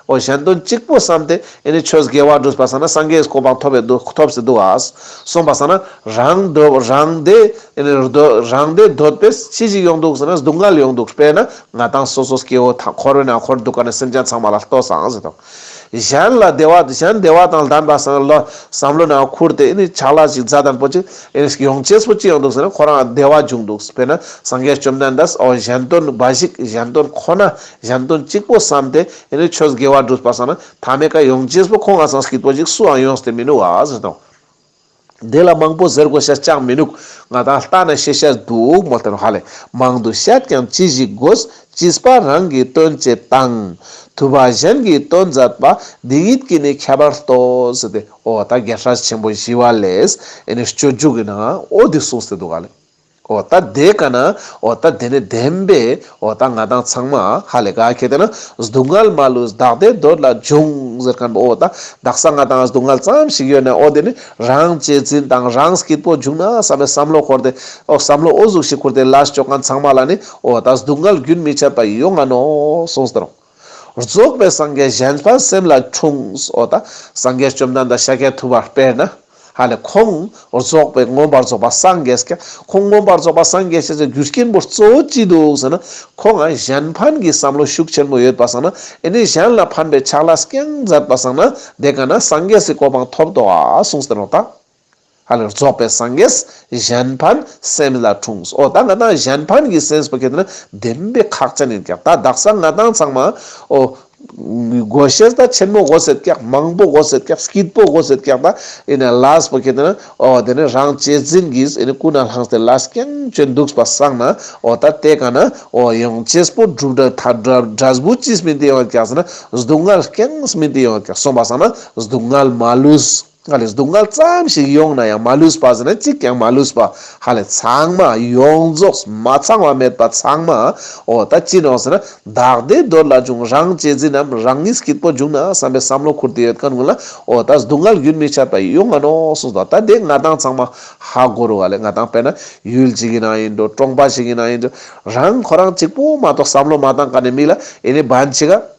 འོ་གཞན་དོན་གཅིག་པོ་བསམ་སྟེ་ཨེ་ནི་ཆོས་དགེ་བ་བསྒྲུབས་པ་སང་ན་སངས་རྒྱས་སི་གོ་འཕང་ཐོབ་པའི་འདུག་ཐོབ་སྟེ་འདུག་ཨ་གསུངས་པ་སང་ན་རང་འདོད་རང་བདེ་ཨེ་ནི་འདོད་རང་བདེ་འདོད་པས་ཅི་ཞིག་ཡོང་འདུག་ཟེར་ན་སྡུག་བསྔལ་ཡོང་འདུག་དཔེར་ན་ང་དང་སོ་སོ་སྐྱེ་བོ་ཐ་འཁོར་བའི་ནང་འཁོར་འདུག་ག་ནས་སེམས་ཅན་ཚང་མ་ལ་ལྟོས་སང་ཟེར་དོ། གཞན་ལ་བདེ་བ་གཞན་བདེ་བ་དང་ལྡན་པ་སང་ལོ་བསམ་བློ་ནང་ཁུར་ཏེ་ཨེ་ནི་ཕྱག་ལས་ཅིག་མཛད་དང་པོ་ཅིག་ཨེ་ནི་ཡོང་ཅེས་པོ་ཅི་ཡོང་འདུག་ཟེར་ན་ཁོ་རང་བདེ་བ་འབྱུང་འདུག་དཔེར་ན་སངས་རྒྱས་བཅོམ་ལྡན་འདས་འོ་གཞན་དོན་འབའ་ཞིག་གཞན་དོན་ཁོ་ན་གཞན་དོན་གཅིག་པོ་བསམ་སྟེ་ཨེ་ནི་ཆོས་དགེ་བ་བསྒྲུབས་པ་སང་ན་ཐ་མའི་ཀ་ཡོང་ཅེས་པོ་ཁོང་ང་སང་སྐྱིད་པོ་ཅིག་སུའང་ཡོང་སྟེ་མི་ནུག་ཨ་ཟེར་དོ། དེ་ལ་མང་པོ་ཟེར་དགོས་ཤེས་ཅང་མི་ནུག་ང་དང་ལྟ་ན་ཤེས་ཤེས་འདུག་མོལ་ཏེ་ནོག་ཧ་ལེ། མང་དུ་བཤད་ཀྱང་ཅི་ཞིག་དགོས། བྱིས་པ་རང་གི་དོན་བྱེད་དང་། ཐུབ་པ་གཞན་གྱི་དོན་མཛད་པ། འདི་ཉིད་ཀྱིས་ནི་ཁྱད་པར་ལྟོས་ཟེར་ཏེ། འོ་ད་རྒྱལ་སྲས་ཆེན་པོ་ཞི་བ་ལྷས་ཨེ་ནི་སྤྱོད་འཇུག་གི་ནང་འོ་འདི་གསུངས་ཏེ་འདུག་ཧ་ལེ། འོ་ད་དེ་ཀ་ན་འོ་ད་དེ་ནི་བདེན་པས་འོ་ད་ང་དང་ཚང་མ་ཧ་ལེ་ག་ཁེ་ཏེ་ན་སྡུག་བསྔལ་མ་ལུས་བདག་བདེ་འདོད་ལས་འབྱུང་ཟེར་མཁན་པོ་འོ་ད་དག་ས་ང་དང་སྡུག་བསྔལ་ཙམ་ཞིག་ཡོད་ན་འོ་དེ་ནི་རང་གཅེས་འཛིན་དང་རང་སྐྱིད་པོ་བྱུང་ན་བསམ་པའི་བསམ་བློ་འཁོར་ཏེ་འོ་བསམ་བློ་འོ་ཟུག་ཞིག་འཁོར་ཏེ་ལས་བཅོ་མཁན་ཚང་མ་ལ་ནི་འོ་ད་སྡུག་བསྔལ་རྒྱུན་མི་འཆད་པ་ཡོང་ང་ནོག་གསུངས་ཏེ་རོ། རྫོགས་པའི་སངས་རྒྱས་གཞན་ཕན་སེམས་ལ་འཁྲུངས། འོ་ད་སངས་རྒྱས་བཅོམ་ལྡན་འདས་ཤཱཀྱ་ཐུབ་པ་དཔེར་ན། ཧ་ལེ་ཁོང་རྫོགས་པའི་མངོན་པར་རྫོགས་པ་སངས་རྒྱས་ཀྱང་ཁོང་མངོན་པར་རྫོགས་པ་སངས་རྒྱས་ཀྱི་རྒྱུ་རྐྱེན་པོ་གཙོ་བོ་ཅི་འདུག་ཟེར་ན་ཁོང་ང་གཞན་ཕན་གྱི་བསམ་བློ་ཤུགས་ཆེན་པོ་ཡོད་པ་སང་ན་ཨེ་ནི་གཞན་ལ་ཕན་པའི་ཕྱག་ལས་རྐྱང་མཛད་པ་སང་ན་དེ་ཀ་ན་སངས་རྒྱས་སི་གོ་འཕང་ཐོབ་འདུག་ཨ་གསུངས་ཏེ་ནོག་ད། ཧ་ལེ་རྫོགས་པའི་སངས་རྒྱས་གཞན་ཕན་སེམས་ལ་འཁྲུངས། འོ་ད་ང་ཏང་གཞན་ཕན་གྱི་སེམས་པོ་ཁེ་ཏེ་ན་བདེན་པའི་ཁག་ཅན་ཡིན་ཀྱག། ད་དག་ས་ང་ཏང་ཚང་མ་འོ་དགོས་ཤེས་ད་ཆེན་མོ་དགོས་སེད་ཀྱག། མང་པོ་དགོས་སེད་ཀྱག། སྐྱིད་པོ་དགོས་སེད་ཀྱག། ད་ཨེ་ནི་ལས་པོ་ཁེ་ཏེ་ན་འོ་དེ་ནི་རང་གཅེས་འཛིན་གྱིས་ཨེ་ནི་ཀུན་ནས་བསླངས་ཏེ་ལས་རྐྱང་བཅོ་འདུག་པ་སང་ན་འོ་ད་དེ་ག་ན་འོ་ཡོང་ཅེས་པོ་འགྲུབ་འདྲ་ཐ་འདྲ་འབྲས་བུ་ཅིས་སྨིན་ཏེ་ཡོང་ཀྱག་ཟེར་ན་སྡུག་བསྔལ་རྐྱང་སྨིན་ཏེ་ཡོང་ཀྱག། སོང་པ་སང་ན་སྡུག་བསྔལ་མ་ལུས། ཧ་ལེ་སྡུག་བསྔལ་ཙམ་ཞིག་ཡོང་ན་ཡང་མ་ལུས་པ་ཟེར་ན་གཅིག་ཀྱང་མ་ལུས་པ། ཧ་ལེ་ཚང་མ་ཡོངས་རྫོགས་མ་ཚང་བ་མེད་པ་ཚང་མ་འོ་ད་ཅི་ནོག་ཟེར་ན་བདག་བདེ་འདོད་ལ་འབྱུང་། རང་གཅེས་འཛིན་ནམ་རང་ཉིད་སྐྱིད་པོ་འབྱུང་ན་བསམ་པའི་བསམ་བློ་ཁུར་ཏེ་ཡོད་མཁན་ཀུན་ལ་འོ་ད་སྡུག་བསྔལ་རྒྱུན་མི་འཆད་པ་ཡོང་ང་ནོག་གསུངས་ཏོ། ད་དེ་ང་ཏང་ཚང་མ་ཧ་གོ་རུ་ཧ་ལེ། ང་ཏང་དཔེར་ན་ཡུལ་ཅིག་ཡིན་ན་ཡིན་འགྲོ། གྲོང་པ་ཞིག་ཡིན་ན་ཡིན་འགྲོ། རང་ཁོ་རང་གཅིག་པོ་མ་གཏོགས་བསམ་བློ་མ་བཏང་མཁན་ནི་མི་ལ་ཨེ་ནི་བན་ཅིག་ག་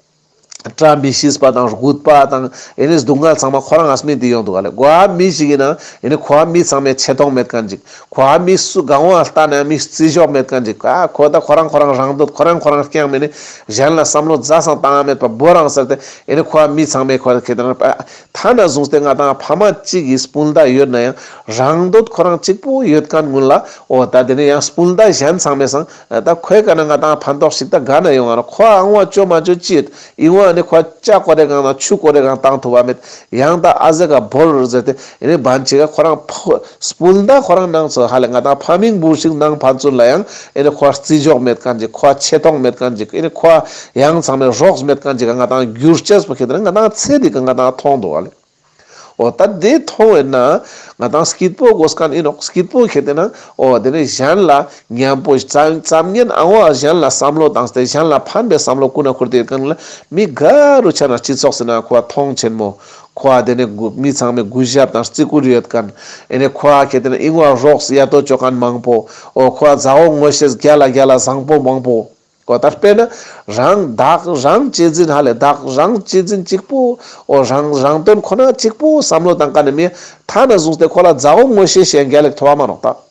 བཀྲ་མི་ཤིས་པ་དང་རྒུད་པ་དང་ཨེ་ནི་སྡུག་བསྔལ་ཚང་མ་ཁོ་རང་ང་སྨིན་ཏེ་ཡོང་འདུག་ག་ལེ། གོ་བ་མི་ཞིག་ཡིན་ན་ཨེ་ནི་ཁོ་བ་མི་ཚང་མའི་ཆེ་མཐོང་མེད་མཁན་ཅིག། ཁོ་བ་མི་སུ་གང་བ་ལྟ་ན་མི་བརྩི་འཇོག་མེད་མཁན་ཅིག། ཨ་ཁོ་ད་ཁོ་རང་ཁོ་རང་རང་འདོད་ཁོ་རང་ཁོ་རང་རྐྱང་མེད་ནི་གཞན་ལ་བསམ་བློ་རྩ་སང་བཏང་ང་མེད་པ་བོ་རང་ཟེར་ཏེ་ཨེ་ནི་ཁོ་བ་མི་ཚང་མའི་ཁོ་རང་ཁེ་ཏེ་ན་ཐ་ན་བཟུང་སྟེ་ང་ཏང་ཕ་མ་གཅིག་གི་སྤུན་ཟླ་ཡོད་ན་ཡང་རང་འདོད་ཁོ་རང་གཅིག་པོ་ཡོད་མཁན་ཀུན་ལ་འོ་ད་དེ་ནི་ཡང་སྤུན་ཟླ་གཞན་ཚང་མའི་སང་ད་ཁོའི་ཀ་ན་ང་ཏང་ཕན་ཐོགས་ཤིག་ད་ག་ན་ཡོང་ང་ན་ཁོ་ཨང་བ་ཅོ་མ་ཅོ་ཅི་ཡོད། ཨིན་བ་ནི་ཁོ་ལྕགས་ཀོ་རེ་གང་དང་ཆུ་ཀོ་རེ་གང་བཏང་ཐུབ་བ་མེད། ཡང་ད་ཨ་ཟེ་ག་བོར་ཟེར་ཏེ་ཨེ་ནི་བན་ཅིག་ག་ཁོ་རང་ཕོ་སྤུན་ཟླ་ཁོ་རང་ནང་ཚོ་ཧ་ལེ་ང་ཏང་ཕ་མིང་བུ་ཞིག་ནང་ཕན་ཚུན་ལ་ཡང་ཨེ་ནི་ཁོ་བརྩི་འཇོག་མེད་མཁན་ཅིག། ཁོ་ཆེ་མཐོང་མེད་མཁན་ཅིག། ཨེ་ནི་ཁོ་ཡང་ཚང་མའི་རོགས་མེད་མཁན་ཅིག་ག་ང་ཏང་འགྱུར་ཅེས་པོ་ཁེ་ཏེ་ན་ང་ཏང་ཚེ་འདི་ག་ང་ཏང་མཐོང་འདུག་ཧ་ལེ། འོ་ད་དེ་མཐོང་བས་ན་ང་ཏང་སྐྱིད་པོ་དགོས་མཁན་ཡིན་ནོག། སྐྱིད་པོ་ཁེ་ཏེ་ན་འོ་དེ་ནི་གཞན་ལ་མཉམ་པོ་ཙམ་ཙམ་ཉན་ཨང་བ་གཞན་ལ་བསམ་བློ་བཏང་སྟེ་གཞན་ལ་ཕན་པའི་བསམ་བློ་ཀུན་ན་ཁུར་ཏེ་ཡོད་མཁན་ལ་མི་ག་རུ་ཆ་ན་སྤྱི་ཚོགས་ཟེར་ན་ཁོ་བ་མཐོང་ཆེན་མོ། ཁོ་བ་དེ་ནི་མི་ཚང་མའི་གུས་ཞབས་དང་བརྩི་བཀུར་ཡོད་མཁན། ཨེ་ནི་ཁོ་བ་ཁེ་ཏེ་ན་ཨིན་བ་རོགས་ཡ་ཏོ་ཅོ་མཁན་མང་པོ། འོ་ཁོ་བ་མཛའ་བོ་ངོ་ཤེས་རྒྱ་ལ་རྒྱ་ལ་བཟང་པོ་མང་པོ། གོ་ད་དཔེར་ན་རང་བདག་རང་གཅེས་འཛིན་ཧ་ལེ་བདག་རང་གཅེས་འཛིན་གཅིག་པོ། འོ་རང་རང་དོན་ཁོ་ན་གཅིག་པོ་བསམ་བློ་བཏང་མཁན་ནི་མི་ཐ་ན་བཟུང་སྟེ་ཁོ་ལ་མཛའ་བོ་ངོ་ཤེས་ཤེས་རྒྱ་ལེགས་ཐོབ་བ་མ་ནོག་ད།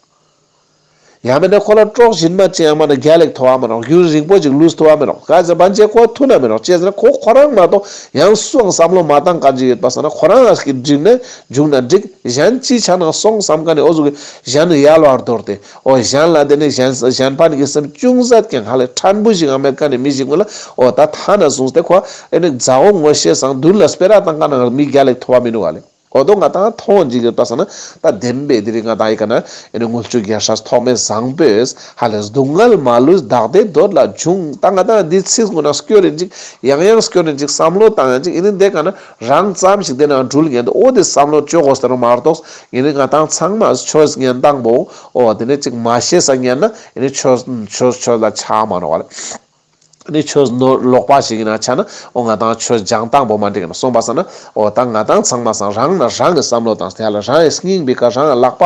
ཡང་མེད་ན་ཁོ་ལ་གྲོགས་ཞན་མ་ཅི་ཡང་མ་ན་རྒྱ་ལེགས་ཐོབ་བ་མ་ནོག། རྒྱུན་རིང་པོ་ཅིག་ལུས་ཐོབ་བ་མ་ནོག། ག་ཟེ་བན་ཅེ་ཁོ་ཐུ་ན་མ་ནོག། ཅི་ཟེར་ན་ཁོ་ཁོ་རང་མ་གཏོགས་ཡང་སུའང་བསམ་བློ་མ་བཏང་མཁན་ཅིག་ཡོད་པ་སང་ན་ཁོ་རང་ང་སྐྱིད་འགྲིག་ན་འཇུག་ན་འགྲིག། གཞན་ཅི་ཆ་ན་སོང་བསམ་མཁན་ནི་འོ་ཟུག་གི་གཞན་ཡལ་བར་དོར་ཏེ། འོ་གཞན་ལ་དེ་ནི་གཞན་གཞན་ཕན་གྱི་སེམས་ཅུང་ཟད་ཀྱང་ཧ་ལེ་ཕྲན་བུ་ཞིག་ཡང་མེད་མཁན་ནི་མི་ཞིག་ཀུན་ལ་འོ་ད་ཐ་ན་བཟུང་སྟེ་ཁོ་ཨེ་ནི་མཛའ་བོ་ངོ་ཤེས་སང་མདུན་ལ་སྤེ་ར་བཏང་མཁན་ནང་མི་རྒྱ་ལེགས་ཐོབ་བ་མི་འདུག་ཧ་ལེ། འོ་དོ་ང་ཏང་མཐོང་འཇིག་ཡོད་པ་སང་ན་ད་བདེན་པའི་དེ་རིང་ང་ཏང་ཨི་ཀ་ན་ཨེ་ནི་དངུལ་ཆུ་རྒྱལ་སྲས་ཐོགས་མེད་བཟང་པོས་ཧ་ལེ་སྡུག་བསྔལ་མ་ལུས་བདག་བདེ་འདོད་ལ་འབྱུང་། ད་ང་ཏང་འདི་ཚིག་ཀུན་ན་སྐྱོར་ཡིན་ཅིག་ཡང་ཡང་སྐྱོར་ཡིན་ཅིག་བསམ་བློ་བཏང་ཡིན་ཅིག་ཨེ་ནི་དེ་ཀ་ན་རང་ཙམ་ཞིག་དེ་ནང་འགྲུལ་ངེས་འདུག། འོ་དེ་བསམ་བློ་བཅོ་དགོས་ཟེར་རུ་མ་གཏོགས་ཡིན་ནི་ང་ཏང་ཚང་མ་ཆོས་ཉན་སྟངས་པོ་འོ་དེ་ནི་ཅིག་མ་ཤེས་ས་ཉན་ན་ཡིན་ནི་ཆོས་ཆོས་ཆོས་ལ་ཆགས་མ་ནོག་བ་ལེ། ནི་ཆོས་ནོར་ལོག་པ་ཞིག་ཡིན་ན་ཆ་ན་འོ་ང་ཏང་ཆོས་སྦྱང་སྟངས་པོ་མ་འགྲིག་ན་སོང་པ་སང་ན་འོ་ད་ང་ཏང་ཚང་མ་སང་རང་ན་རང་གི་བསམ་བློ་བཏང་སྟེ་ཧ་ལ་རང་གི་སྙིང་པའི་ཀ་རང་གི་ལག་པ་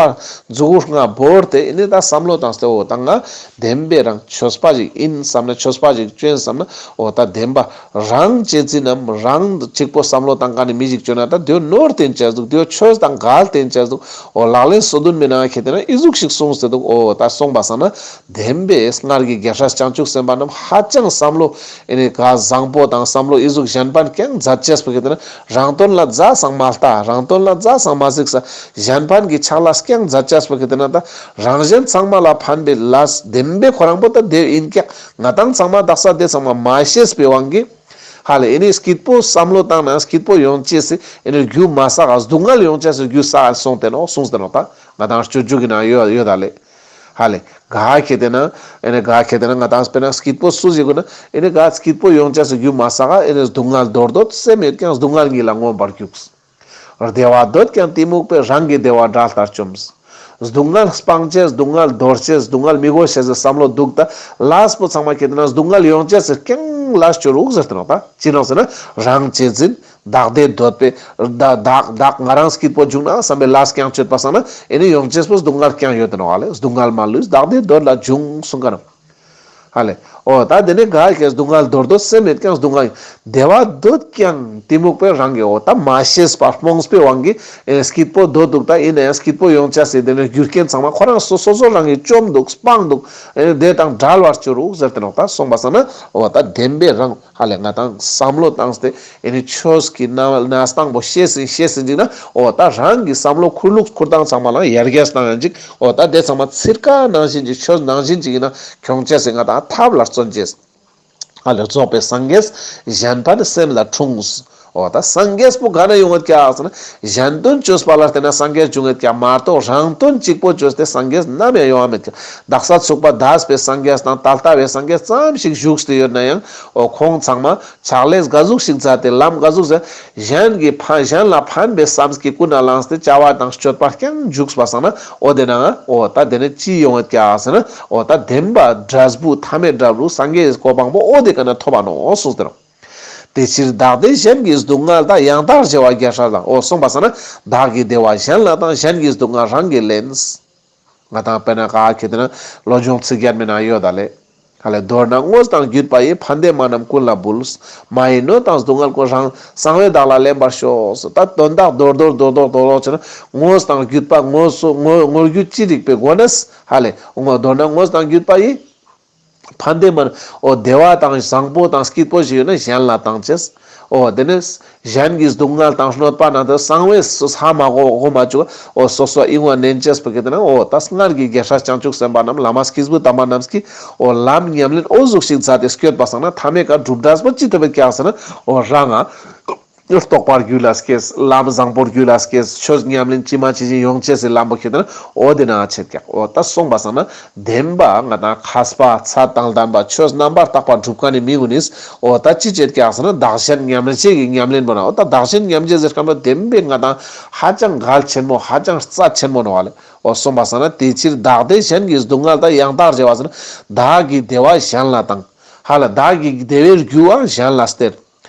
མཛུ་གུ་ལྔ་བོར་ཏེ་ཡིན་ནི་ད་བསམ་བློ་བཏང་སྟེ་འོ་ད་ང་བདེན་པའི་རང་ཆོས་པ་ཞིག་ཡིན་བསམ་ན་ཆོས་པ་ཞིག་བཅོན་བསམ་ན་འོ་ད་བདེན་པ། རང་གཅེས་འཛིན་ནམ་རང་གཅིག་པོ་བསམ་བློ་བཏང་མཁན་ནི་མི་ཞིག་བཅོས་ན་ད་དེའོ་ནོར་བསྟན་ཅེས་འདུག། དེའོ་ཆོས་དང་འགལ་བསྟན་ཅེས་འདུག། འོ་ལག་ལེན་སོ་བདུན་མའི་ནང་ཁེ་ཏེ་ན་ཨི་ཟུག་ཞིག་གསུངས་ཏེ་འདུག། འོ་ད་སོང་པ་སང་ན་བདེན་པའི་སྔར་གྱི་རྒྱལ་སྲས་བྱང་ཆུབ་སེམས་དཔའ་རྣམས་ཧ་ཅང་བསམ་བློ་ཨེ་ནི་ག་བཟང་པོ་དང་བསམ་བློ་ཨི་ཟུག་གཞན་ཕན་རྐྱང་མཛད་ཅེས་པོ་ཁེ་ཏེ་ན་རང་དོན་ལ་རྩ་སང་མ་ལྟ། རང་དོན་ལ་རྩ་སང་མ་གཟིགས་ས། གཞན་ཕན་གྱི་ཕྱག་ལས་རྐྱང་མཛད་ཅེས་པོ་ཁེ་ཏེ་ན་ད་རང་གཞན་ཚང་མ་ལ་ཕན་པའི་ལས་བདེན་པའི་ཁོ་རང་པོ་ད་དེ་ཡིན་ཀྱག། ང་ཏང་ཚང་མ་དག་ས་དེ་ཚང་མ་མ་ཤེས་པའི་དབང་གིས། ཧ་ལེ་ཨེ་ནི་སྐྱིད་པོ་བསམ་བློ་བཏང་ན་སྐྱིད་པོ་ཡོང་ཅེས་སི་ཨེ་ནི་རྒྱུ་མ་བསགས་ཨ་སྡུག་བསྔལ་ཡོང་ཅེས་སི་རྒྱུ་བསགས་ཨ་སོང་སྟེ་ནོག་གསུངས་ཏེ་ནོག། ད་ང་ཏང་སྤྱོད་འཇུག་གི་ནང་ཡོད་ཡོད་ད་ལེ། ཧ་ལེ་ག་ཁེ་ཏེ་ན་ཨེ་ནི་ག་ཁེ་ཏེ་ན་ང་ཏང་དཔེར་ན་སྐྱིད་པོ་སུ་ཞིག་གུན་ན་ཨེ་ནི་ག་སྐྱིད་པོ་ཡོང་ཅེས་སི་རྒྱུ་མ་བསགས་ཨ་ཨེ་ནི་སྡུག་བསྔལ་འདོར་འདོད་སེམས་ཡོད་ཀྱང་སྡུག་བསྔལ་ཉིད་ལ་མངོན་པར་རྒྱུགས། བདེ་བ་འདོད་ཀྱང་གཏི་མུག་པས། རང་གི་བདེ་བ་དགྲ་ལྟར་བཅོམ། སྡུག་བསྔལ་སྤང་ཅེས་སྡུག་བསྔལ་འདོར་ཅེས་སྡུག་བསྔལ་མི་དགོས་ཤེས་སི་བསམ་བློ་འདུག། ད་ལས་པོ་ཚང་མ་ཁེ་ཏེ་ན་སྡུག་བསྔལ་ཡོང་ཅེས་སི་རྐྱང་ལས་བཅོ་རུག་ཟེར་ཏེ་ནོག། ད་ཅི་ནོག་ཟེར་ན་རང་གཅེས་འཛིན་བདག་བདེ་འདོད་པའི་བདག་བདག་བདག་ང་རང་སྐྱིད་པོ་བྱུང་ན་བསམ་པའི་ལས་རྐྱང་བཅོས་པ་སང་ན་ཨེ་ནི་ཡོང་ཅེས་པོ་སྡུག་བསྔལ་རྐྱང་ཡོད་དེ་ནོག་ཨ་ལེ། སྡུག་བསྔལ་མ་ལུས་བདག་བདེ་འདོད་ལ་འབྱུང་གསུངས་ཀ་ནོག། ཧ་ལེ། འོ་ད་དེ་ནས་ག་ཀྱང་སྡུག་བསྔལ་འདོར་འདོད་སེམས་མེད་ཀྱང་སྡུག་བསྔལ་བདེ་བ་འདོད་ཀྱང་གཏི་མུག་པས་རང་གི། འོ་ད་མ་ཤེས་པ་རྨོངས་པའི་དབང་གིས་ཨེ་སྐྱིད་པོ་འདོད་འདུག་ད་ཡིན་ན་ཡང་སྐྱིད་པོ་ཡོང་ཆ་སི་དེ་ནས་རྒྱུ་རྐྱེན་ཚང་མ་ཁོ་རང་སོ་སོ་སོ་རང་གིས་བཅོམ་འདུག་སྤངས་འདུག་ཨེ་དེ་དང་བྲལ་བར་གྱུར་འདུག་ཟེར་ཏེ་ནོག་ད་སོང་པ་སང་ན་འོ་ད་བདེན་པའི་རང་ཧ་ལེ་ང་དང་བསམ་བློ་བཏང་སྟེ་ཨེ་ནི་ཆོས་ཀྱི་གནས་སྟངས་པོ་ཤེས་ཟིན་ཤེས་ཟིན་ཅིག་ན་འོ་ད་རང་གི་བསམ་བློ་འཁོར་ལུགས་འཁོར་སྟངས་ཚང་མ་ལ་ཡར་རྒྱས་བཏང་ཡང་ཅིག་འོ་ད་དེ་ཚང་མ་ཚིར་ཀ་ནང་བཞིན་གྱི་ཆོས་ནང་བཞིན་ཅིག་ཡིན་ན་ཁྱོང་ཆ་སི་ང་དང་ཐབས་ལ་བརྩོན་ཅེས། ཨ་ལས་རྫོགས་པའི་སངས་རྒྱས་གཞན་ཕན་སེམས་ལ་འཁྲུངས། འོ་ད་སངས་རྒྱས་པོ་ག་ན་ཡོང་ངད་ཀྱག་ཟེར་ན་གཞན་དོན་བཅོས་པ་ལ་བརྟེན་ན་སངས་རྒྱས་བྱུང་ངད་ཀྱག་མ་གཏོགས་རང་དོན་གཅིག་པོ་བཅོས་ཏེ་སངས་རྒྱས་ནམ་ཡང་ཡོང་བ་མེད་ཀྱག་དག་ས་ཚུག་པ་འདས་པའི་སངས་རྒྱས་དང་ད་ལྟ་བའི་སངས་རྒྱས་ཙམ་ཞིག་བཞུགས་ཏེ་ཡོད་ན་ཡང་འོ་ཁོང་ཚང་མ་ཕྱག་ལས་ག་ཟུག་ཞིག་མཛད་དེ་ལམ་ག་ཟུག་ཟེར་གཞན་གྱི་ཕན་གཞན་ལ་ཕན་པའི་བསམ་གྱིས་ཀུན་ནས་བསླངས་ཏེ་བྱ་བ་དང་སྤྱོད་པ་རྐྱང་འཇུག་པ་སང་ན་འོ་དེ་ན་འོ་ད་དེ་ནས་ཅི་ཡོང་ངད་ཀྱག་ཟེར་ན་འོ་ད་བདེན་པ་འབྲས་བུ་ཐ་མལ་འབྲས་བུ་སངས་རྒྱས་ཀྱི་གོ་འཕང་པོ་འོ་དེ་ཀ་ན་ཐོབ་པ་ནོག་གསུངས་ཏེ་ནོག་དེ་ཕྱིར་བདག་བདེ་གཞན་གྱི་སྡུག་བསྔལ་དག་ཡང་དག་བརྗེ་བ་རྒྱལ་སྲས་དང་། འོ་གསུངས་པ་སང་ན་བདག་གི་བདེ་བ་གཞན་ལ་བཏང་གཞན་གྱི་སྡུག་བསྔལ་རང་གིས་ལེན། ང་དང་དཔེར་ན་ག་ཁེ་ཏེ་ན་བློ་སྦྱོང་ཚིག་བརྒྱད་མའི་ནང་ཡོད་ད་ལེ། ཧ་ལེ་མདོར་ན་དངོས་དང་བརྒྱུད་པ་ཡི། ཕན་བདེ་མ་རྣམས་ཀུན་ལ་འབུལ། མ་ཡི་གནོད་དང་སྡུག་བསྔལ་ཀུན། རང་གསང་བས་བདག་ལ་ལེན་པར་ཤོག་ད་དོན་དག་རྡོག་རྡོག་རྡོག་རྡོག་རྡོག་རྡོག་བྱས་ན་དངོས་དང་བརྒྱུད་པ་དངོས་སུ་དངོས་དངོས་བརྒྱུད་ཅི་རིགས་པའི་སྒོ་ནས་ཧ་ལེ་དངོས་མདོར་ན་དངོས་དང་བརྒྱུད་པ་ཡི། ཕན་བདེ་མ་རྣམས་འོ་བདེ་བ་དང་བཟང་པོ་དང་སྐྱིད་པོ་ཞིག་ཡོད་ན་གཞན་ལ་བཏང་ཅེས། འོ་དེ་ནས་གཞན་གྱི་སྡུག་བསྔལ་དང་གནོད་པ་ན་དེ་གསང་བས་ས་མ་གོ་གོ་མ་བཅུག་འོ་སོ་སོ་ཡིད་དབང་ནན་ཅེས་པོ་གི་དེ་ན་འོ་ད་སྔར་གྱི་རྒྱལ་སྲས་བྱང་ཆུབ་སེམས་དཔའ་རྣམས་བླ་མ་སྐྱེས་བུ་དམ་པ་རྣམས་ཀྱིས་འོ་ལམ་ཉམས་ལེན་འོ་ཟུག་ཞིག་མཛད་དེ་སྐྱོད་པ་སང་ན་ཐ་མའི་ཀ་གྲུབ་འབྲས་པོ་ཅི་ཐོབ་པའི་ཀྱག་ཟེར་ན་འོ་རང་ང་རྟོགས་པ་རྒྱུད་ལ་སྐྱེས། ལམ་བཟང་པོ་རྒྱུད་ལ་སྐྱེས། ཆོས་ཉམས་ལེན་ཅི་མ་ཅི་བཞིན་ཡོང་ཅེས་སི་ལམ་པོ་ཁེ་ཏེ་ན་འོ་དེ་ན་ཆེད་ཀྱག་འོ་ད་སོང་པ་སང་ན་བདེན་པ་ང་དང་མཁས་པ་ཚད་དང་ལྡན་པ་ཆོས་རྣམ་པར་དག་པ་སྒྲུབ་མཁན་ནི་མི་ཀུན་ནིས་འོ་ད་ཅི་བྱེད་ཀྱག་ཟེར་ན་བདག་གཞན་མཉམ་བརྗེ་གི་ཉམས་ལེན་པོ་ན་འོ་ད་བདག་གཞན་མཉམ་བརྗེ་ཟེར་མཁན་པོ་བདེན་པའི་ང་དང་ཧ་ཅང་གལ་ཆེན་མོ་ཧ་ཅང་རྩ་ཆེན་མོ་ནོག་ལེ། འོ་སོང་པ་སང་ན་དེ་ཕྱིར་བདག་བདེ་གཞན་གྱི་སྡུག་བསྔལ་དག་ཡང་དག་བརྗེ་བ་ཟེར་ན་བདག་གི་བདེ་བ་གཞན་ལ་བཏང་། ཧ་ལ་བདག་གི་བདེ་བའི་རྒྱུ་བ་གཞན་ལ་སྟེར།